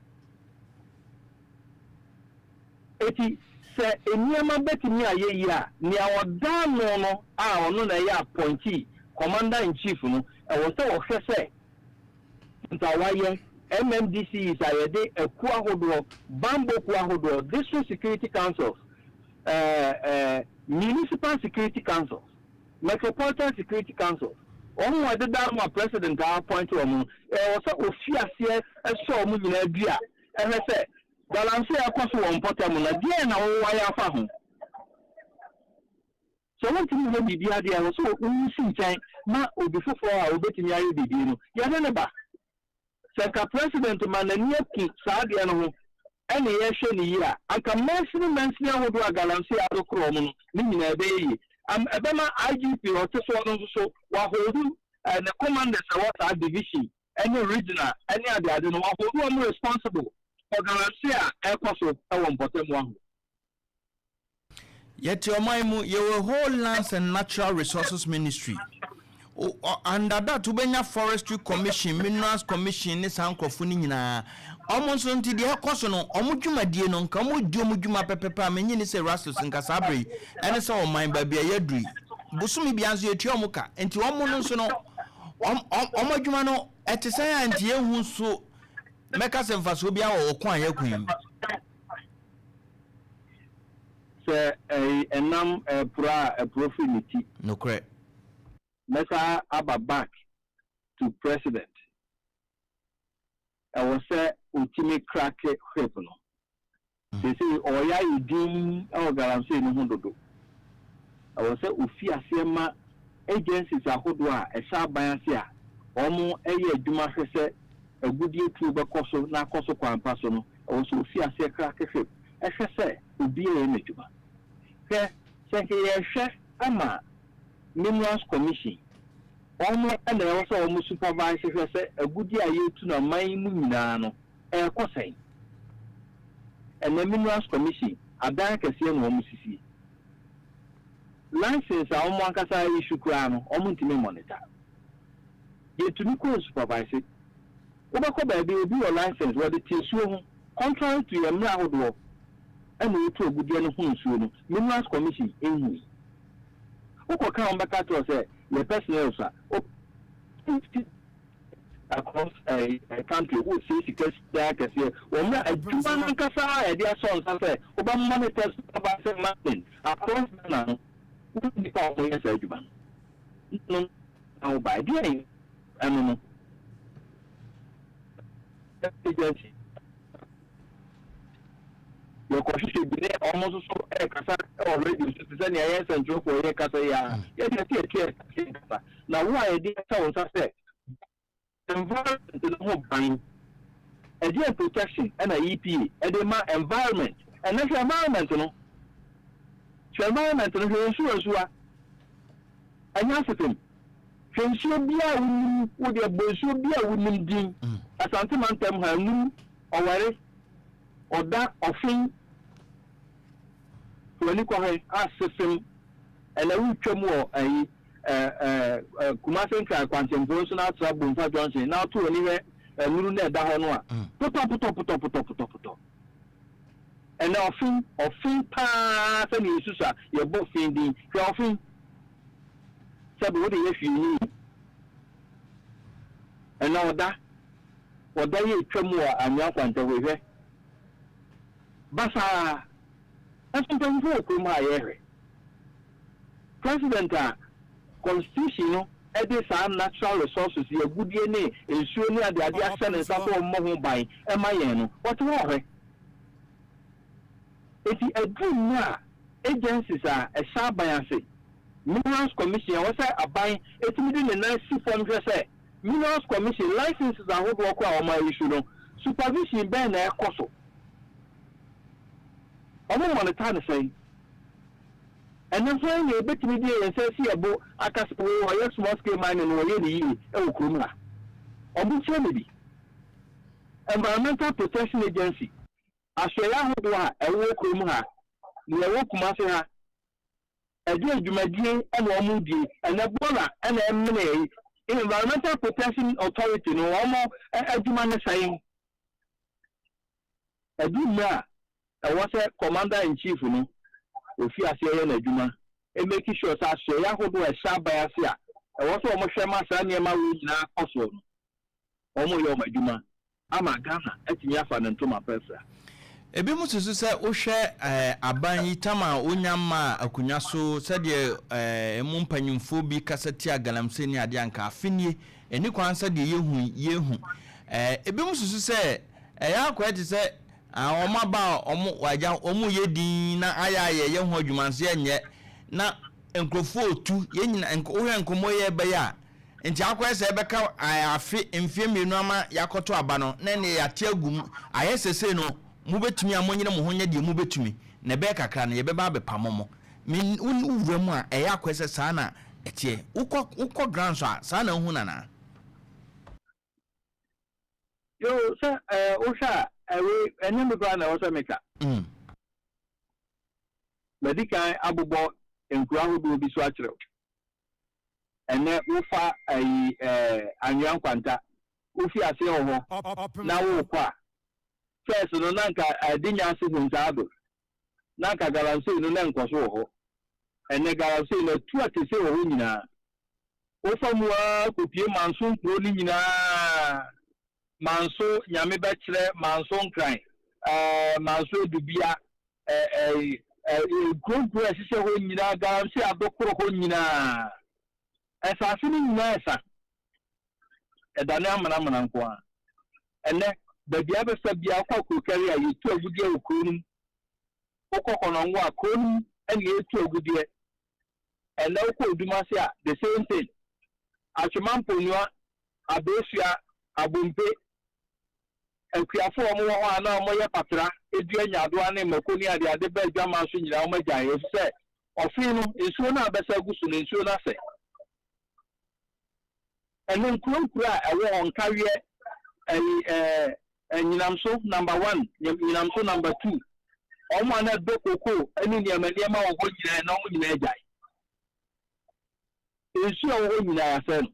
Eti sɛ nneɛma bɛtumi ayɛ yie a, nea ɔda ano no a ɔno na ɛyɛ appointee commander in chief no, ɛwɔ sɛ wɔhwɛ sɛ nta wayɛ MMDCs a yɛde akuo ahodoɔ, bambɔ kuo ahodoɔ, district security councils, municipal security councils, metropolitan security councils, wɔn a wɔdeda ano a President a appoint wɔn no, ɛwɔ sɛ ofi aseɛ ɛsɔ wɔn nyinaa dua ɛhwɛ sɛ galamsey akɔ so wɔ mpɔtam no, deɛ na wɔwɔ ayɛ afa ho. Sɛ wɔntumi nyɛ biribi adeɛ a, wɔ sɛ wɔsi nkyɛn ma obi foforɔ a obetumi ayɛ biribi no, yɛde ne ba. Sɛ nka President ma n'ani aku saa adeɛ no ho. Ɛna yɛhwɛ ne yie a, anka mansini mansini ahodoɔ a galamsey adokorɔ wɔn no ne nyinaa ɛbɛyɛ yie. Ɛbɛma IGP ɔte soɔ no nso so wahold ne commanders a ɛwɔ saa division ɛne regional ɛne adeade no, wahold wɔn responsible for galamsey a ɛkɔ so ɛwɔ mpɔtam aho. Yɛte ɔman mu, yɛwɔ whole Lands and Natural Resources Ministry. Under that wobɛnya Forestry Commission, Minerals Commission ne saa nkurɔfo no nyinaa. Ɔmo nso nti deɛ ɛkɔ so no, ɔmo dwumadie no, nka ɔmo di ɔmo dwuma pɛpɛpɛ a, menyi ne sɛ Erastus nka saa bere yi ɛne sɛ ɔman baabi a yɛaduru yi, bosome bia nso yɛtua ɔmo ka. Nti ɔmo no nso no, ɔmo adwuma no ɛte sɛn a nti yɛhu so mɛka sɛ mfasoɔ biara wɔ ɔko a yɛko yi? Sɛ ɛyi ɛnam ɛporo a, ɛporo firi ne ti. Nokorɛ. Mɛsa aba back to President. Ɛwɔ sɛ otimi crack whip no. Sese ɔyɛ ayɛ din ɛwɔ galamsey no ho dodo. Ɛwɔ sɛ ofi aseɛ ma agencies ahodoɔ a ɛhyɛ aban ase a wɔn ɛyɛ adwuma hwɛ sɛ agudie tuo bɛkɔ so na akɔ so kwan pa so no, ɛwɔ sɛ ofi aseɛ crack whip, ɛhwɛ sɛ obi yɛ n'adwuma. Hwɛ, sɛ nka yɛhwɛ ama Minerals Commission, wɔn ɛna ɛwɔ sɛ wɔn supervise hwɛ sɛ agudie a yɛtu no aman yi mu nyinaa no ɛrekɔ sɛn. Ɛnɛ Minerals Commission adan kɛseɛ na wɔn sisi. License a wɔn ankasa issue koraa no, wɔn ntumi monitor. Yɛtumi kɔ supervise. Wobɛkɔ baabi, obi wɔ license, wɔde te nsuo ho contrary to yɛn mmerɛ ahodoɔ ɛna otu agudie no ho nsuo no, Minerals Commission ehu. Wokɔ ka, wɔn bɛka kyerɛ sɛ yɛ personnel sa across country. Wosie sika dan kɛseɛ wɔn mmerɛ adwuma no ankasa a yɛde asɔ nsa sɛ wobɛ monitor, supervise mining across Ghana no, wɔn nipa a wɔyɛ saa adwuma no na wɔba ɛdeɛ ɛno no agency yɛkɔhwehwɛ bi ne ɔmo nso so ɛrekasa ɛwɔ radio so te sɛ nea yɛn nsɛntwerɛfoɔ yɛ kasa yi a, yɛde ɛsɛ yɛtwe ɛkasa kasa na wo a yɛde ɛsɛ wo nsa sɛ environment no ho ban, ɛdeɛ protection ɛna EPA ɛde ma environment. Ɛnɛ hwɛ environment no, hwɛ environment no, hwɛ nsuo, nsuwa ɛnyɛ asefem. Hwɛ nsuo biara a wonim, wo deɛ bɔ nsuo bi a wonim din. Asante Mantam ha num, Ɔwɛre, Ɔda, Ɔfen, w'ani kɔhwɛ asefem. Ɛnɛ wotwam wɔ ɛyi ɛɛ ɛɛ Kumase Nkran kwantempɔn so na atra Bomfa Junction na ato w'ani hwɛ ɛnuru na ɛda hɔ no a, potɔ potɔ potɔ potɔ potɔ potɔ. Ɛnɛ Ɔfen, Ɔfen paa, sɛnea esusu a yɛbɔ fen din, hwɛ Ɔfen sɛbi wode yɛ hwee ni. Ɛnɛ Ɔda, Ɔda yɛ etwam wɔ anwea kwantɛhɔ, hwɛ basaa. Ɛso mpanyinfoɔ wɔ kurom ha a yɛhwɛ President a constitution no ɛde saa natural resources, yɛ agudie ne nsuo ne adeade ahyɛ ne nsa sɛ ɔmmɔ ho ban ɛma yɛn no, wɔte hɔ ɔhwɛ. Eti aduru mu a, agencies a ɛhyɛ aban ase, Minerals Commission, ɛwɔ sɛ aban etumi de ne nan si fam hwɛ sɛ Minerals Commission licenses ahodoɔ kɔ a wɔn ayi so no, supervision bɛn na ɛkɔ so, wɔn monitor ne sɛn. Ɛnɛ hwan na ebetumi de yɛn nsa si ɛbo aka sɛ wo ɔyɛ small scale mining no, wɔyɛ ne yie ɛwɔ kurom ha? Ɔmo kyerɛ ne bi. Environmental Protection Agency ahwɛeɛ ahodoɔ a ɛwɔ kurom ha, nea ɛwɔ Kumase ha, ɛde adwumadie ɛna wɔn die. Ɛnɛ bɔɔla ɛna ɛmene yi, Environmental Protection Authority no, wɔn adwuma ne sɛn? Ɛdu mmerɛ a ɛwɔ sɛ Commander in Chief no ofi aseɛ yɛ n'adwuma, emake sure sɛ ahwɛeɛ ahodoɔ a ɛhyɛ aban ase a ɛwɔ sɛ wɔn hwɛ ma saa nneɛma wei nyinaa kɔ soɔ no, wɔn yɛ wɔn adwuma ama Ghana atumi afa ne ntoma pɛfra. Ebi mu susu sɛ wohwɛ aban yi tam a wonya ma akonnwa so, sɛdeɛ emu mpanyinfoɔ bi kasa tia galamsey ne adeɛ, anka afe nie ɛni kwan sɛ deɛ yɛhu yɛhu. Ebi mu susu sɛ ɛyɛ akɔyɛ te sɛ wɔn aba a wɔn wagya wɔn yɛ din na ayɛ ayɛ yɛ ho adwuma nso yɛnyɛ na nkurɔfoɔ otu yɛn nyina. Wohwɛ nkɔmmɔ yɛ bɛyɛ a, nti akɔyɛ sɛ ɛbɛka afe mfeɛ 2 ama yɛakɔto aba no na ɛneɛ yɛate agu mu ayɛ sese no. Mobɛtumi a monyere mo ho nyɛ deɛ mobɛtumi, na ɛbɛyɛ kakra no yɛbɛba abɛpamo mo. Me wo wura mu a ɛyɛ akɔyɛ sɛ saa na ɛteɛ. Wokɔ wokɔ ground so a saa na wohu no anaa? Yoo, sɛ ɛɛ wohwɛ a ɛwei ɛnyɛ me koraa na ɛwɔ sɛ meka. Madi kan abobɔ nkuro ahodoɔ bi so akyerɛ wo. Ɛnnɛ wofa ayi ɛɛ Anwea Nkwanta, wofi aseɛ wɔ hɔ na worekɔ a, first no na nka Adinya ase Honsaado, na nka galamsey no na ɛnkɔ so wɔ hɔ. Ɛnnɛ galamsey no atu atese wɔ hɔ nyinaa. Wofa mu ara kɔpue Manso nkuro no nyinaa, Manso Nyame Bɛkyerɛ, Manso Nkran, ɛɛ Manso Adubia, ɛɛ ɛɛ nkuro nkuro a ɛhyehyɛ hɔ nyinaa, galamsey adokoro hɔ nyinaa. Nsaase no nyinaa ɛsa. Ɛdane amena amena nko ara. Ɛnnɛ, baabi a wobɛfa biara, wokɔ Akurokari a, yɛtu agudeɛ wɔ kuro no mu. Wokɔ Kɔnɔngo a, kuro no mu na yɛtu agudeɛ. Ɛnnɛ wokɔ Odumase a, the same thing. Atwema Mponua, Abeesua, Abompe, akuafo a wɔwɔ hɔ a na wɔyɛ patra, dua nyaadoa ne mako ne adeade ba adwaman so nyinaa wɔagyae efisɛ ɔfe no, nsuo no a abɛsa agu so no, nsuo no asɛe. Ɛno nkuro nkuro a ɛwɔ hɔ, Nkaweɛ, ɛyi ɛɛ Nyinamso number one, Nyinamso number two, wɔn a na ɛdɔ kokoo ne nneɛma nneɛma wɔ hɔ nyinaa na wɔn nyinaa agyae. Nsuo a ɛwɔ hɔ nyinaa yɛasɛe no.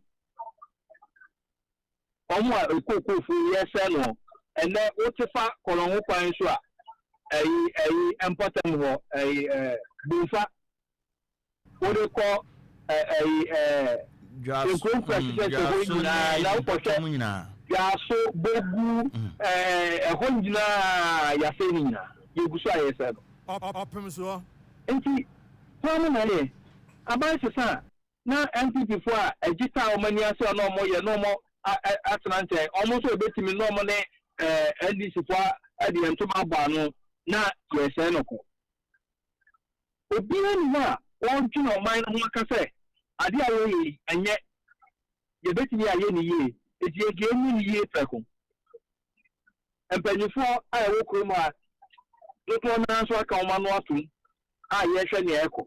Wɔn a kokoofo yɛsɛe no, ɛnɛ wote fa Kɔlɔngo kwan so a, ɛyi ɛyi mpɔtam hɔ, ɛyi ɛɛ Bomfa, wode kɔ ɛyi ɛɛ nkuro nkuro a ɛhyehyɛ hɔ nyinaa na wokɔhwɛ Dwaso, Bogu, ɛɛ ɛhɔ nyinaa yɛasɛe no nyinaa. Yɛgu so a yɛsɛe no. Ɔpem soɔ. Nti kwan no na ɛyɛ aban sesa a na NPP foɔ a ɛgye taa wɔn ani ase a na wɔn yɛ na wɔn atena nkyɛn, wɔn nso ebetumi na wɔn ne ɛɛ NDC foɔ ɛde yɛn ntoma abɔ ano na yɛsɛe no ko. Obiara ni hɔ a ɔredwene ɔman no ho aka sɛ adeɛ a wɔyɛ yi ɛnyɛ, yɛbɛtumi ayɛ ne yie, eti yɛn nka yɛnyɛ ne yie prɛko. Mpanyinfoɔ a ɛwɔ kurom ha dodoɔ naa nso aka wɔn ano atom a yɛrehwɛ nea ɛkɔ.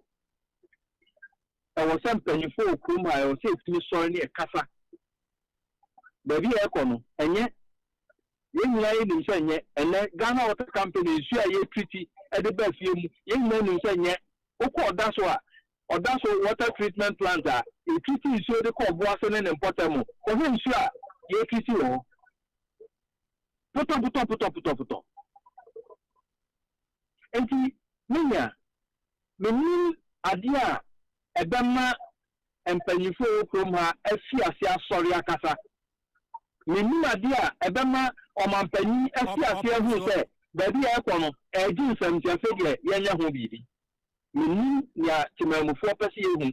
Ɛwɔ sɛ mpanyinfoɔ wɔ kurom ha, ɛwɔ sɛ yɛtumi sɔre ne yɛkasa. Baabi a ɛkɔ no ɛnyɛ, yɛn nyinaa yɛnim sɛ ɛnyɛ. Ɛnɛ Ghana Water Company nsuo a yɛtreat ɛde ba fie mu, yɛn nyinaa nim sɛ ɛnyɛ. Wokɔ ɔda so a, ɔda so water treatment plant a yɛtreat nsuo de kɔ Ɔboase ne ne mpɔtam, kɔhwɛ nsuo a yɛtreat wɔ hɔ. Potɔ potɔ potɔ potɔ potɔ. Nti menya menim adeɛ a ɛbɛma mpanyinfoɔ a ɛwɔ kurom ha afi ase asɔre akasa. Menim adeɛ a ɛbɛma ɔmanpanyin afi ase ahu sɛ baabi a ɛkɔ no ɛregye nsɛm, nti afei deɛ yɛnyɛ ho biribi. Menim nea temamufoɔ pɛ sɛ yɛhu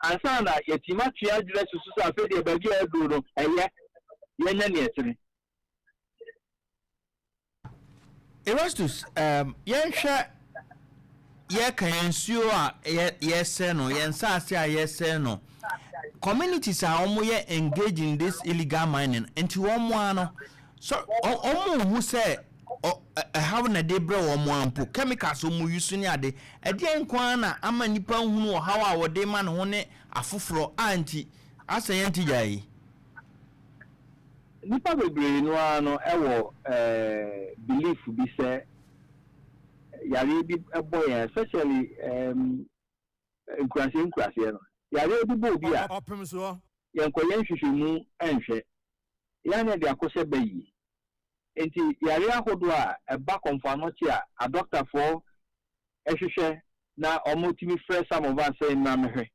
ansa na yɛtumi atwe adwene susu sɛ afei deɛ baabi a ɛduro no ɛyɛ, yɛnyɛ nea ɛtene. Erastus, yɛnhwɛ yɛka yɛn nsuo a yɛsɛ no, yɛn nsaase a yɛsɛ no, communities a wɔyɛ engage in this illegal mining, nti wɔn ara no so wɔn hu sɛ ɛhaw na ɛde brɛ wɔn ara mpo, chemicals wɔn use ne ade, ɛdeɛn nko ara na ama nipa nhunu ɔhaw a wɔde ma ne ho ne afoforɔ a nti asɛ yɛn ti gya yi? Nipa bebree no ara no ɛwɔ belief bi sɛ yareɛ bi bɔ yɛn, especially nkuraseɛ nkuraseɛ no, yareɛ bi bɔ obi a Ɔpem soɔ. yɛnkɔyɛ nhwehwɛmu nhwɛ yɛn na de akɔhyɛ ba yie. Nti yareɛ ahodoɔ a ɛba Kɔmfo Anɔkye a adɔktafoɔ hwehwɛ na wɔtumi frɛ some of us sɛ mmra mehwɛ,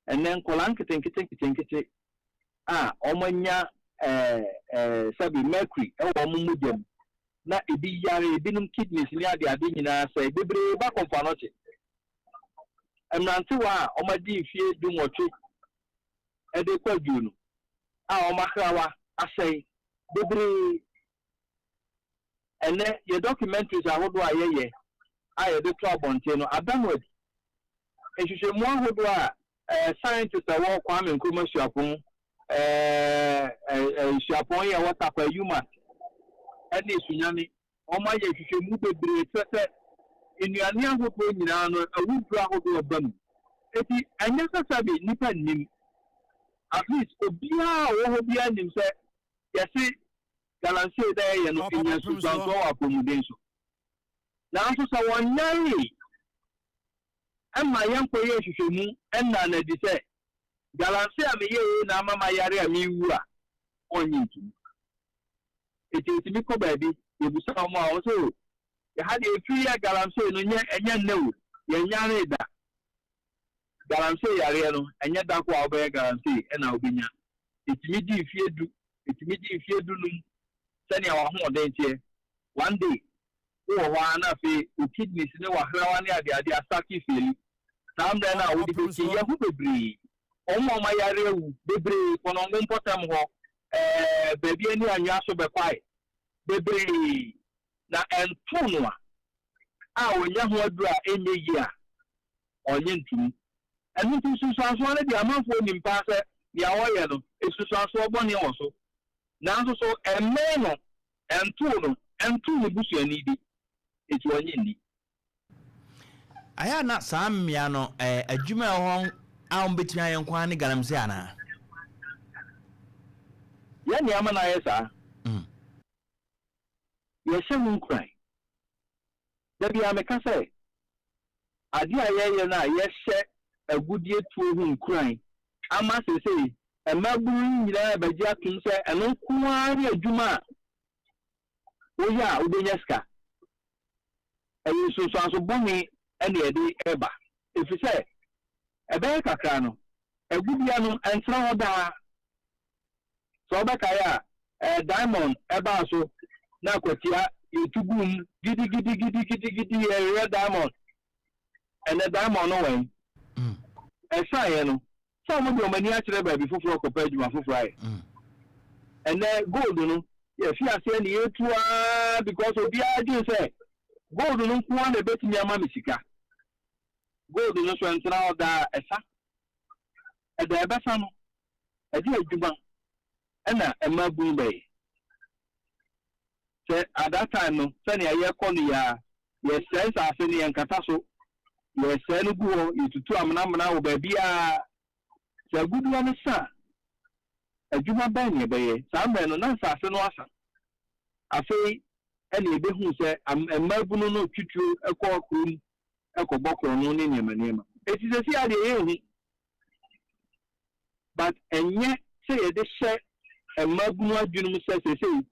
ɛnɛ nkɔlaa nketenkete nketenkete a wɔanya ɛɛ ɛɛ sɛbi mercury ɛwɔ wɔn mogya mu na ebi yare, ebinom kidneys ne ade ade nyinaa sɛ bebree ba Kɔmfo Anɔkye. Mmerantewa a wɔadi mfie 18 ɛde kɔ 20 a wɔn ahrawa asɛe bebree. Ɛnɛ yɛ documentaries ahodoɔ a yɛyɛ a yɛde to abɔnten no ada no adi. Nhwehwɛmu ahodoɔ a scientist a ɛwɔ Kwame Nkrumah Suapɔn, ɛɛ ɛɛ Suapɔn yi a ɛwɔ Tarkwa, UMaT ɛne Sunyani. Wɔayɛ nhwehwɛmu bebree kyerɛ sɛ nnuane ahodoɔ nyinaa no, awuduro ahodoɔ ba mu. Enti ɛnyɛ sɛ sɛbe nnipa nnim. At least obiara a ɔwɔ hɔ biara nim sɛ yɛse galamsey na yɛyɛ no nya nsunsuansoɔ wɔ apɔmuden so. Nanso sɛ wɔnyaee mma yɛnkɔyɛɛ nhwehwɛmu nnaa no adi sɛ galamsey a meyɛe yi na ama mayare a merewu a, wɔnnye ntom. Enti yɛtumi kɔ baabi, yɛbisa wɔn a, wɔn sɛ, O, yɛha deɛ yɛfiri yɛɛ galamsey no, nyɛ, ɛnyɛ nnɛ o, yɛnyaree da. Galamsey yareɛ no, ɛnyɛ da ko a wobɛyɛ galamsey na wobɛnya. Ɛtumi di mfeɛ du, ɛtumi di mfeɛ dunum, sɛnea w'ahoɔden teɛ. One day, wowɔ hɔ ara na afei wo kidneys ne w'ahrawa ne adeade astate feeli. Saa mmerɛ no a wode bɛtie, yɛahu bebree, wɔn a wɔayare awu bebree, Kɔnɔngo mpɔtam hɔ, ɛɛ, baabi ani anwea so bɛkwae bebree, na ɛntoo no a, a ɔnya ho aduru a ɛnyɛ yie a, ɔnnye ntom. Ɛno nti nsunsuansoɔ no deɛ amanfoɔ nim paa sɛ nea wɔyɛ no, nsunsuansoɔ bɔne wɔ so. Nanso so ɛmmɛn no, ɛntoo no, ɛntoo ne busuani bi, enti ɔnnye nni. Ayɛ a na saa mmea no, adwuma a ɛwɔ hɔ a wɔbɛtumi ayɛ nko ara ne galamsey anaa? Yɛn nea ama no ayɛ saa. Yɛhyɛ ho nkuran. Da biara meka sɛ, ade a yɛyɛ no a yɛhyɛ agudeɛ tuo ho nkuran ama seesei mmabunu yi nyinaa rebɛgye atom sɛ ɛno nko ara ne adwuma a woyɛ a wobɛnya sika. Ɛyɛ nsunsuanso bɔne na ɛde reba, efisɛ ɛbɛyɛ kakra no, agudie no ɛntena hɔ daa. Sɛ wobɛkae a, ɛɛ diamond ɛbaa so na akwatia yɛtu guu mu gidigidigidigidi yɛreyɛ diamond. Ɛnɛ diamond no wɛn? Ɛsaeɛ no, sɛ wɔde wɔn ani akyerɛ baabi foforɔ kɔpɛ adwuma foforɔ ayɛ. Ɛnɛ gold no, yɛfi aseɛ ne yɛtu ara because obiara dwen sɛ gold no nko ara na ɛbɛtumi ama me sika. Gold no so ɛntena hɔ daa, ɛsa. Ɛda ɛbɛsa no, ɛde adwuma ɛna mmabunu bɛyɛ. Sɛ at that time no, sɛnea yɛkɔ no yi ara, yɛsɛe nsase no, yɛnkata so, yɛsɛe no gu hɔ, yɛtutu amenamena wɔ baabiara. Sɛ agudeɛ no sa a, adwuma bɛn na yɛbɛyɛ? Saa mmerɛ no, na nsase no asa. Afei ɛna yɛbɛhuu sɛ mmabunu no twitwiri kɔ kurom kɔbɔ korɔno ne nneɛma nneɛma. Enti seesei ara deɛ yɛnhu. But ɛnyɛ sɛ yɛde hyɛ mmabunu adwene mu sɛ seesei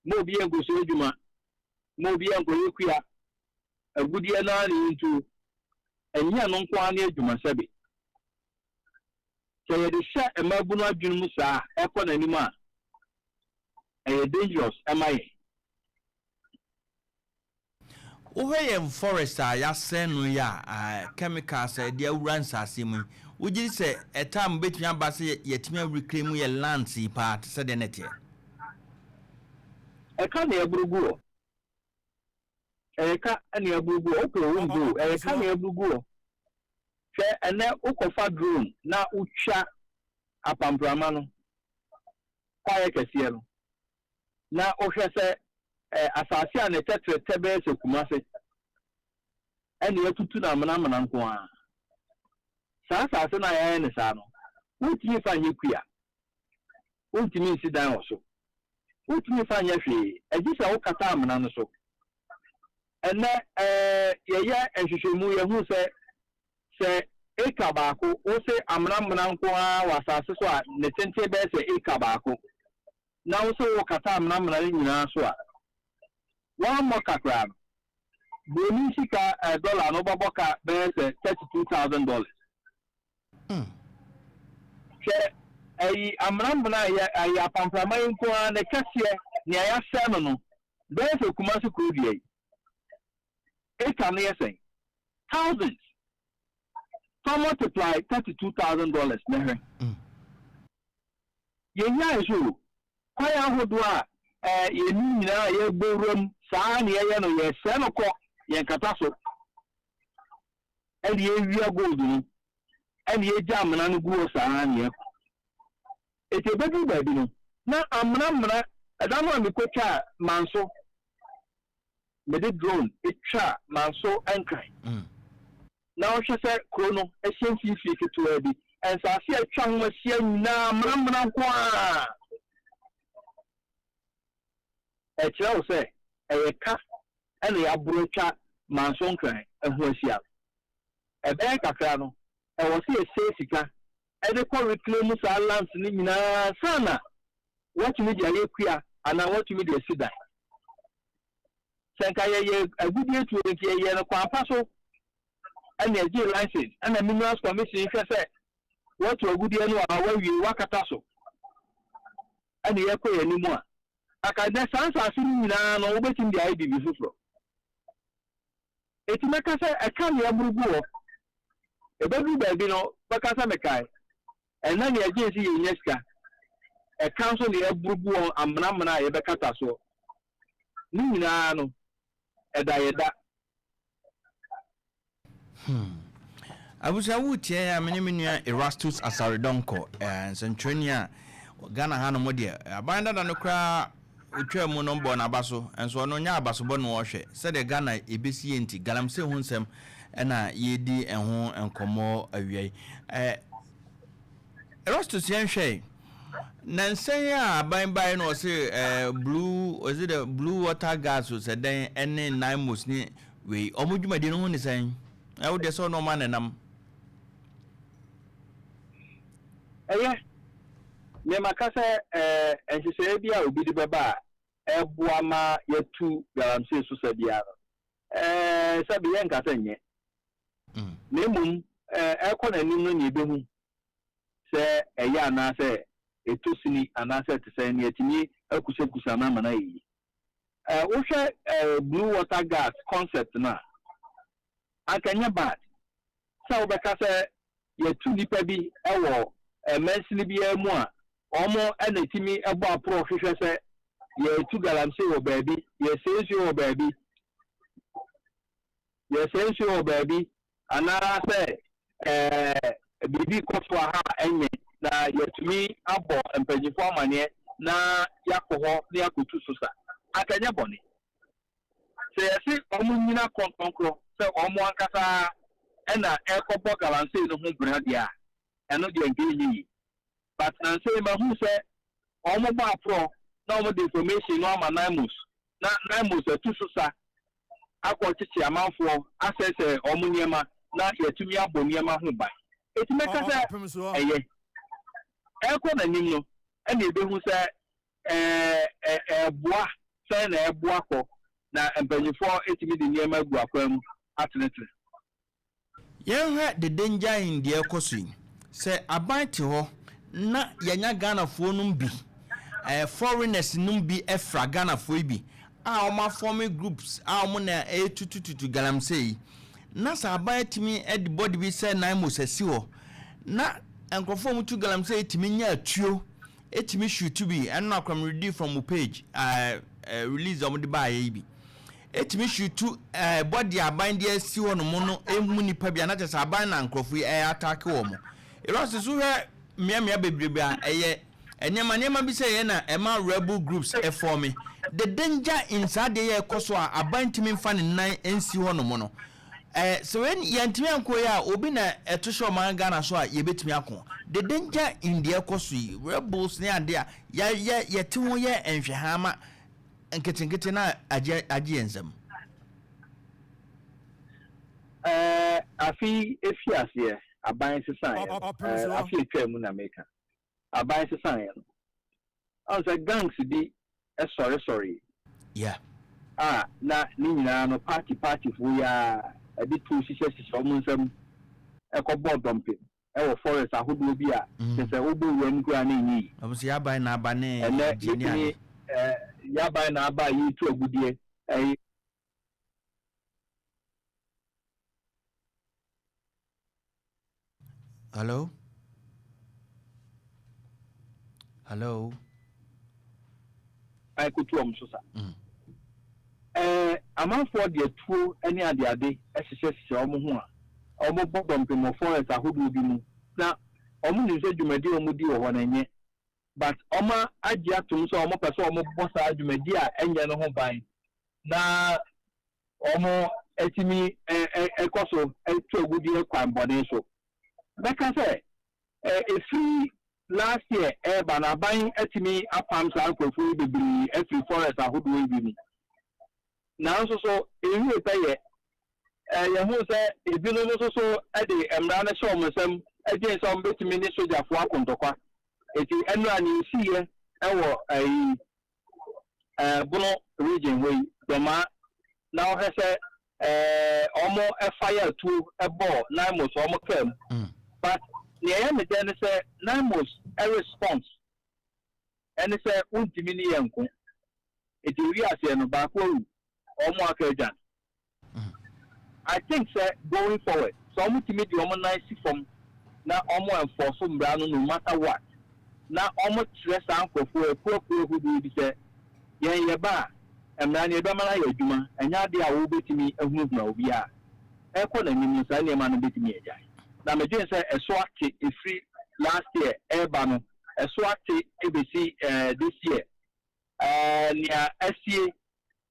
ma obi nkɔsua adwuma, ma obi nkɔyɛ kua, agudeɛ no ara na yɛntuo. Ɛnyɛ ɛno nko ara ne adwuma sɛbe. Sɛ yɛde hyɛ mmabunu adwene mu saa a, ɛkɔ n'anim a, ɛyɛ dangerous ma yɛn. Wohwɛ yɛn forest a yɛasɛe no yi a, chemicals a yɛde awura nsase mu yi, wogye di sɛ a time bɛtumi aba sɛ yɛatumi a reclaim yɛn lands yi paa te sɛ deɛ na ɛteɛ? Ɛka na yɛboro gu hɔ. Ɛyɛ ka na yɛboro gu hɔ. Wopɛ o wompɛ o, ɛyɛ ka na yɛboro gu hɔ. Hwɛ ɛnnɛ wokɔfa drone na wotwa apamprama no, kwaeɛ kɛseɛ no, na wohwɛ sɛ asase a ne tɛtrɛtɛ bɛyɛ sɛ Kumase ɛna yɛatutu no amenamena nko ara. Saa asase no a yɛayɛ no saa no, wontumi mfa nyɛ kua, wontumi nsi dan wɔ so, wontumi mfa nyɛ hwee, agye sɛ wokata amena no so. Ɛnnɛ yɛyɛ nhwehwɛmu, yɛhu sɛ sɛ acre baako, wose amenamena nko ara wɔ asase so a ne tenten bɛyɛ sɛ acre baako, na wo sɛ worekata amenamena no nyinaa so a, woammɔ ka koraa no, buroni sika eh, dɔla no wobɛbɔ ka bɛyɛ sɛ $32,000. Hwɛ ayi amenamena a yɛ ayi apamprama yi nko ara ne kɛseɛ nea yɛasɛe no no bɛyɛ sɛ Kumasi kuro dua yi. Acre no yɛ sɛn? Thousands. Fa multiply $32,000 na hwɛ. Yɛnyae nso o, kwan ahodoɔ a yɛnim nyinaa a yɛbɔ wuram saa ara na yɛyɛ no, yɛsɛe no kɔ, yɛnkata so, ɛna yɛwia gold no, ɛna yɛgya amena no gu hɔ saa ara na yɛkɔ. Enti ɛbɛduru baabi no, na amena mmena, ɛda no a mekɔtwaa Manso. mede drone twaa Manso Nkran na wohwɛ sɛ kuro no hyɛ mfimfini ketewaa bi, nsaase a atwa ho ahyia nyinaa menamena nko ara. Ɛkyerɛ wo sɛ ɛyɛ ka na yɛaboro atwa Manso Nkran ho ahyia no. Ɛbɛyɛ kakra no, ɛwɔ sɛ yɛsɛe sika de kɔ reclaim saa lands no nyinaa ansa na wɔatumi de ayɛ kua anaa wɔatumi de asi dan. Sɛ nka yɛyɛ agudeɛ tuo no, nka yɛyɛ no kwan pa so ɛna ɛgye license ɛna Minerals Commission hwɛ sɛ wɔatu agudeɛ no a wɔawie wɔakata so ɛna yɛkɔ yɛn anim a, anka nnɛ saa nsaase no nyinaa no wobɛtumi de ayɛ biribi foforɔ. Enti mɛka sɛ ɛka nea ɛboro gu hɔ. Ɛbɛduru baabi no bɛka sɛ mekae. Ɛnnɛ nea ɛgye nse yɛnnya sika. Ɛka nso nea ɛboro gu hɔ amenamena a yɛbɛkata soɔ. Ne nyinaa no, ɛda yɛ da. Abusua woretie yɛn a me ne me nua Erastus Asare Donkor, eh, nsɛntwerɛni a Ghana ha nom deɛ aban dada no koraa otwaa mu no bɔɔ n'aba so, nso ɔno nyɛ abasobɔ na ɔrehwɛ sɛdeɛ Ghana ɛbɛsi yɛ nti galamsey ho nsɛm ɛna yɛredi ɛho nkɔmmɔ awia yi. Eh, Erastus yɛnhwɛ nansa yi a aban baeɛ no ɔse eh, blue, ɔse the blue water gas o sɛ dɛn ɛne Naimos ne wei ɔmo dwumadie no ho ne sɛn? Ɛwo deɛ sɛ ɔno ɔma ne nam. Ɛyɛ me maka sɛ ɛɛ nhyehyɛeɛ bi a obi de bɛba a ɛboa ma yɛatu galamsey so sa biara no, ɛɛ sɛbe yɛnka sɛ nyɛ. Na mmom ɛɛ ɛrekɔ n'anim no na yɛbɛhu sɛ ɛyɛ anaasɛ ɛtɔ sini anaasɛ ɛte sɛn na yɛatumi akusakusa no ama no ayɛ yie. Ɛɛ wohwɛ ɛɛ blue water gas concept no a, anka ɛnyɛ bad sɛ wobɛka sɛ yɛatu nnipa bi wɔ mansini biara mu a wɔn na ɛtumi bɔ aporɔ hwehwɛ sɛ yɛretu galamsey wɔ baabi, yɛresɛe nsuo wɔ baabi, yɛresɛe nsuo wɔ baabi anaasɛ ɛɛ biribi rekɔ so ha a ɛnyɛ na yɛatumi abɔ mpanyinfoɔ amaneɛ na yɛakɔ hɔ na yɛakɔtu so sa. Anka ɛnyɛ bɔne. Sɛ yɛse wɔn nnyina kɔntɔnkrɔ sɛ wɔn ankasa na ɛrekɔbɔ galamsey no ho bra deɛ a, ɛno deɛ nka ɛnyɛ yie. But nansa yi mahu sɛ wɔn bɔ aporɔ na wɔn de information no ama NAIMOS na NAIMOS atu so sa akɔ kyekye amanfoɔ asɛesɛe wɔn nneɛma na yɛatumi abɔ nneɛma ho ban. Enti mɛka sɛ ɛyɛ. Ɛrekɔ n'anim no ɛna yɛbɛhu sɛ ɛɛboa sɛn na ɛboa kɔ na mpanyinfoɔ ɛtumi de nneɛma agu akwan mu atenetene. Yɛnhwɛ the danger in deɛ ɛrekɔ so yi. Sɛ aban te hɔ na yɛanya Ghanafoɔ nom bi, eh, foreigners nom bi fra Ghanafoɔ yi bi a wɔn afɔme groups a wɔn na ɛretutututu galamsey yi, na sɛ aban atumi de body bi sɛ NAIMOS asi hɔ na nkurɔfoɔ a wɔtu galamsey yi tumi nya atuo Etumi shoot bi, ɛno na koraa me read from wo page eh, eh, release a wɔde baayɛ yi bi. Etumi shoot eh, body a aban de asi hɔ nom no emu nipa bi a na kyerɛ sɛ aban na nkurɔfo yi ɛyɛ attack wɔn. Ewura so hwɛ mmeammea bebrebe a ɛyɛ nneɛma nneɛma bi sɛ yɛ na ɛma rebel groups ɛfɔme. The danger in saa adeɛ yɛ ɛkɔ so a aban ntumi nfa ne nan nsi hɔ nom no. Eh, sɛ wei yɛntumi anko yi a, obi na ɛto hyɛ ɔman Ghana so a yɛbɛtumi ako. The danger in deɛ ɛkɔ so yi, rebels ne adeɛ a yɛ yɛ yɛte ho yɛ nhwɛhaa ma nketenkete na agye agye yɛn nsam. Eh, afe yi efi aseɛ aban sesaeɛ no, eh, afe etwaa mu na meka, aban sesaeɛ no, ɔn sɛ gangs bi sɔresɔree Yeah. a na ne nyinaa no party partyfoɔ yi ara de tuo hyehyɛhyehyɛ wɔn nsam kɔbɔɔ dɔmpem wɔ forest ahodoɔ bi a kyerɛ sɛ wobɔ wura mu koraa na ɛnyɛ yie. Wɔn sɛ y'aban na aba ne Ɛnnɛ agye ne yɛtumi ade. eh, y'aban na aba a yɛretu agudeɛ eh, Hello? Hello? Kotu wɔn so sa. Ɛɛ, amanfoɔ de atuo ne adeade hyehyɛhyehyɛ wɔn ho a wɔbɔ dɔmpem wɔ forest ahodoɔ bi mu na wɔnim sɛ dwumadi a wɔdi wɔ hɔ no ɛnyɛ but wɔagye atom sɛ wɔpɛ sɛ wɔbɔ saa dwumadi a ɛnyɛ no ho ban na. Wɔn atumi ɛkɔ so ɛtu agudeɛ kwan bɔne so. Bɛka sɛ ɛfiri last year ɛreba no, aban atumi apam saa nkurɔfoɔ yi bebree afiri forest ahodoɔ yi bi mu. Nanso so ewie pɛ yɛ yɛho sɛ ebinom nso so de mmara no hyɛ wɔn nsam agye sɛ wɔn bɛtumi ne sogyafoɔ akontɔkwa. Eti ɛnura ne esiiɛ ɛwɔ ɛyi Bono Region hɔ yi Dɔmaa, na wɔhwɛ sɛ wɔn ɛfa yɛ atuo ɛbɔɔ NAIMOS wɔn kaa mu. But nea ɛyɛ me dɛ ne sɛ NAIMOS response ɛne sɛ wontumi ne yɛ nko. Eti ewi aseɛ no, baako awu, wɔn aka adwan. I think sɛ going forward, sɛ wɔn tumi de wɔn nan si fam na wɔn enforce mmara no, no matter what, na wɔn kyerɛ saa nkurɔfoɔ ekuakuo ahodoɔ bi sɛ yɛn yɛ ba a, mmara no yɛbɛma no ayɛ adwuma, ɛnyɛ adeɛ a wɔbɛtumi ahunahuna obi a ɛkɔ n'anim no, saa nneɛma no bɛtumi agyae. Na medwene sɛ ɛso ate efiri last year ɛreba no, ɛso ate ebesi this year. Nea asie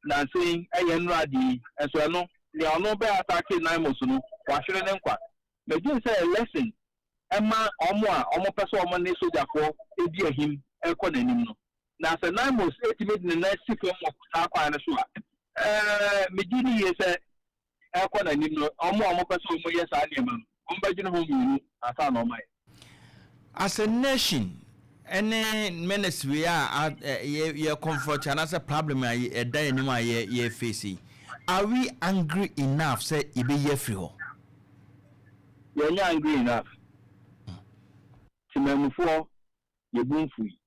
nansen ɛyɛ nnura adeɛ yi nso, ɛno nea ɔno bɛ attack NAIMOS no, wahwere ne nkwa. Medwene sɛ lesson ɛma ɔmo a ɔmo pɛ sɛ ɔmo ne sogyafoɔ edi ahim ɛkɔ n'anim no. Na sɛ NAIMOS etumi de ne nan si fam wɔ saa kwan no so a, megye di yie sɛ ɛkɔ n'anim no, ɔmo a ɔmo pɛ sɛ ɔmo yɛ saa nneɛma no, ɔmo bɛdwene ho mmienu ansa na ɔmo ayɛ. As a nation, ɛne menace wei a yɛ confront anaasɛ problem a ɛda yɛn anim a yɛ face yi, are we angry enough sɛ yɛbɛyi afiri hɔ? Yɛnyɛ angry enough. Temamufoɔ yɛbu mfui.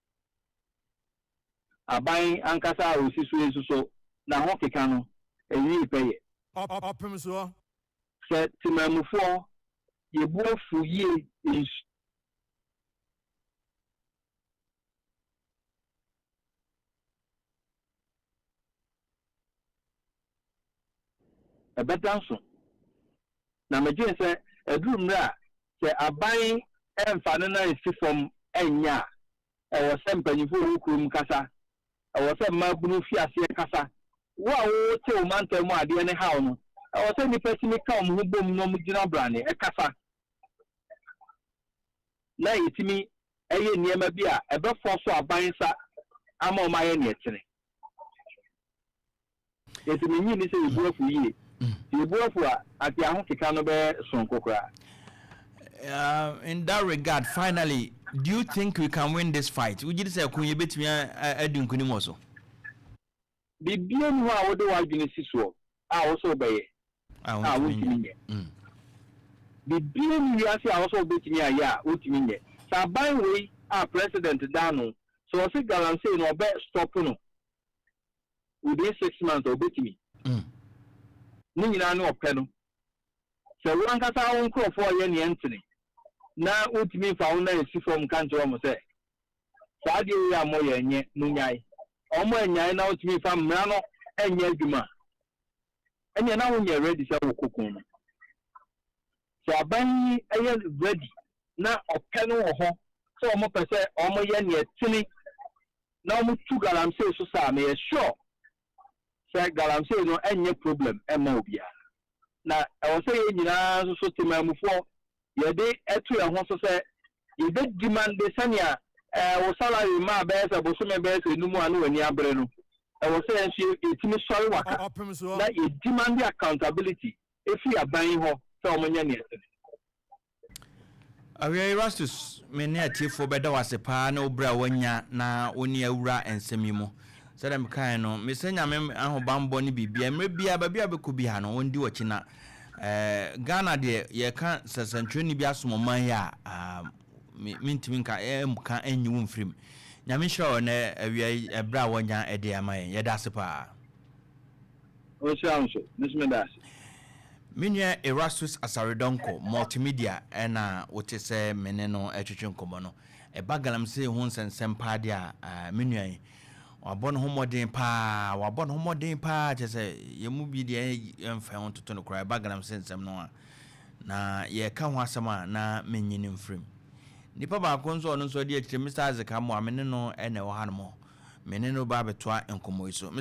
Aban ankasa a osi so yi nso so n'aho keka no ɛnwi pɛyɛ. Ɔpem soɔ. Sɛ temamufoɔ yɛbu afu yie nsu ɛbɛda nso. Na medwene sɛ ɛduru mmerɛ a sɛ aban ɛmfa ne nan si fam ɛnyɛ a, ɛwɔ sɛ mpanyinfoɔ wɔ kurom kasa, ɛwɔ sɛ mmaabunu fi aseɛ kasa. Wo a wote wo mantam mu adeɛ ne haw no, ɛwɔ sɛ nnipa tumi ka wɔn ho bom na wɔn gyina brane ɛkasa na yɛtumi ɛyɛ nneɛma bi a ɛbɛfɔ so aban nsa ama wɔn ayɛ neɛ tene. Yɛsi menyi ni sɛ yɛbu afu yie. Yɛbu afu a, ate ahokeka no bɛyɛ sononko koraa. In that regard, finally, do you think we can win this fight? Wogye di sɛ ko yɛbɛtumi adi nkonim wɔ so? Biribiara ni hɔ a wode w'adwene si soɔ a wo sɛ wobɛyɛ a a wontumi wontumi nyɛ. Nyɛ. Biribiara ni wiase a wo sɛ wobɛtumi ayɛ a wontumi nyɛ. Sɛ aban wei a president da no sɛ ɔse galamsey no ɔbɛ stop no within 6 months a, ɔbɛtumi. Ne nyinaa ne ɔpɛ no. Sɛ wo ankasa wo nkurɔfoɔ yɛ neɛ ntene na wontumi mfa wo nan si fam nka nkyerɛ wɔn sɛ saa adeɛ wei a moyɛ nyɛ, monyae, ɔmo anyae na wontumi mfa mmara no nyɛ adwuma a, ɛneɛ na wonyɛ ready sɛ wokɔ ko no. Sɛ aban yi yɛ ready na ɔpɛ no wɔ hɔ sɛ ɔmo pɛ sɛ ɔmo yɛ neɛ tene na ɔmo tu galamsey so saa, meyɛ sure sɛ galamsey no ɛnyɛ problem ɛma obiara. Na ɛwɔ sɛ yɛn nyinaa nso so temamufoɔ yɛde ɛto yɛn ho so sɛ yɛbɛ demand sɛnea wo salary maa bɛyɛ sɛ bosome bɛyɛ sɛ enum a na w'ani abere no, ɛwɔ sɛ yɛn nso yɛtumi sɔre waka Ɔpem soɔ. na yɛ demand accountability efi aban yi hɔ sɛ wɔn nyɛ neɛ tene. Awia, Erastus, me ne atiefoɔ bɛda wo ase paa ne wo berɛ a woanya na wo ne awura nsɛm yi mu. Sɛdeɛ mekae no, mesɛ Nyame ahobammɔ ne biribia mmerɛ biaa baabi a bɛkɔ bi ha no, ɔndi w'akyi. Na Ghana deɛ, yɛka sɛ sɛntwerɛni bi asom ɔman yi a, ah, mentumi nka ɛmka ɛnyi wo mfirim. Nyame nhyira wɔ nɛ awia yi ɛberɛ a woanya ɛde ama yɛn. Yɛda ase paa. Ɔnhyira nso, me nso meda ase. Me nua Erastus Asaredɔnkɔ, multimedia, ɛna wote sɛ me ne no ɛtwetwe nkɔmmɔ no. Ɛba galamsey ho nsɛnsɛm paa deɛ a, me nua yi wabɔ ne ho mmɔden paa, wabɔ ne ho mmɔden paa, kyerɛ sɛ yɛn mu bi deɛ yɛmfa ho ntoto no koraa. Ɛba galamsey nsɛm no a na yɛka ho asɛm a, na menyi no mfirim. Nipa baako nso, ɔno nso ɔde akyire, Mr Isaac Amoa, me ne no ɛna ɛwɔ hanom, me ne no ba abɛtoa nkɔmmɔ yi so. Mr.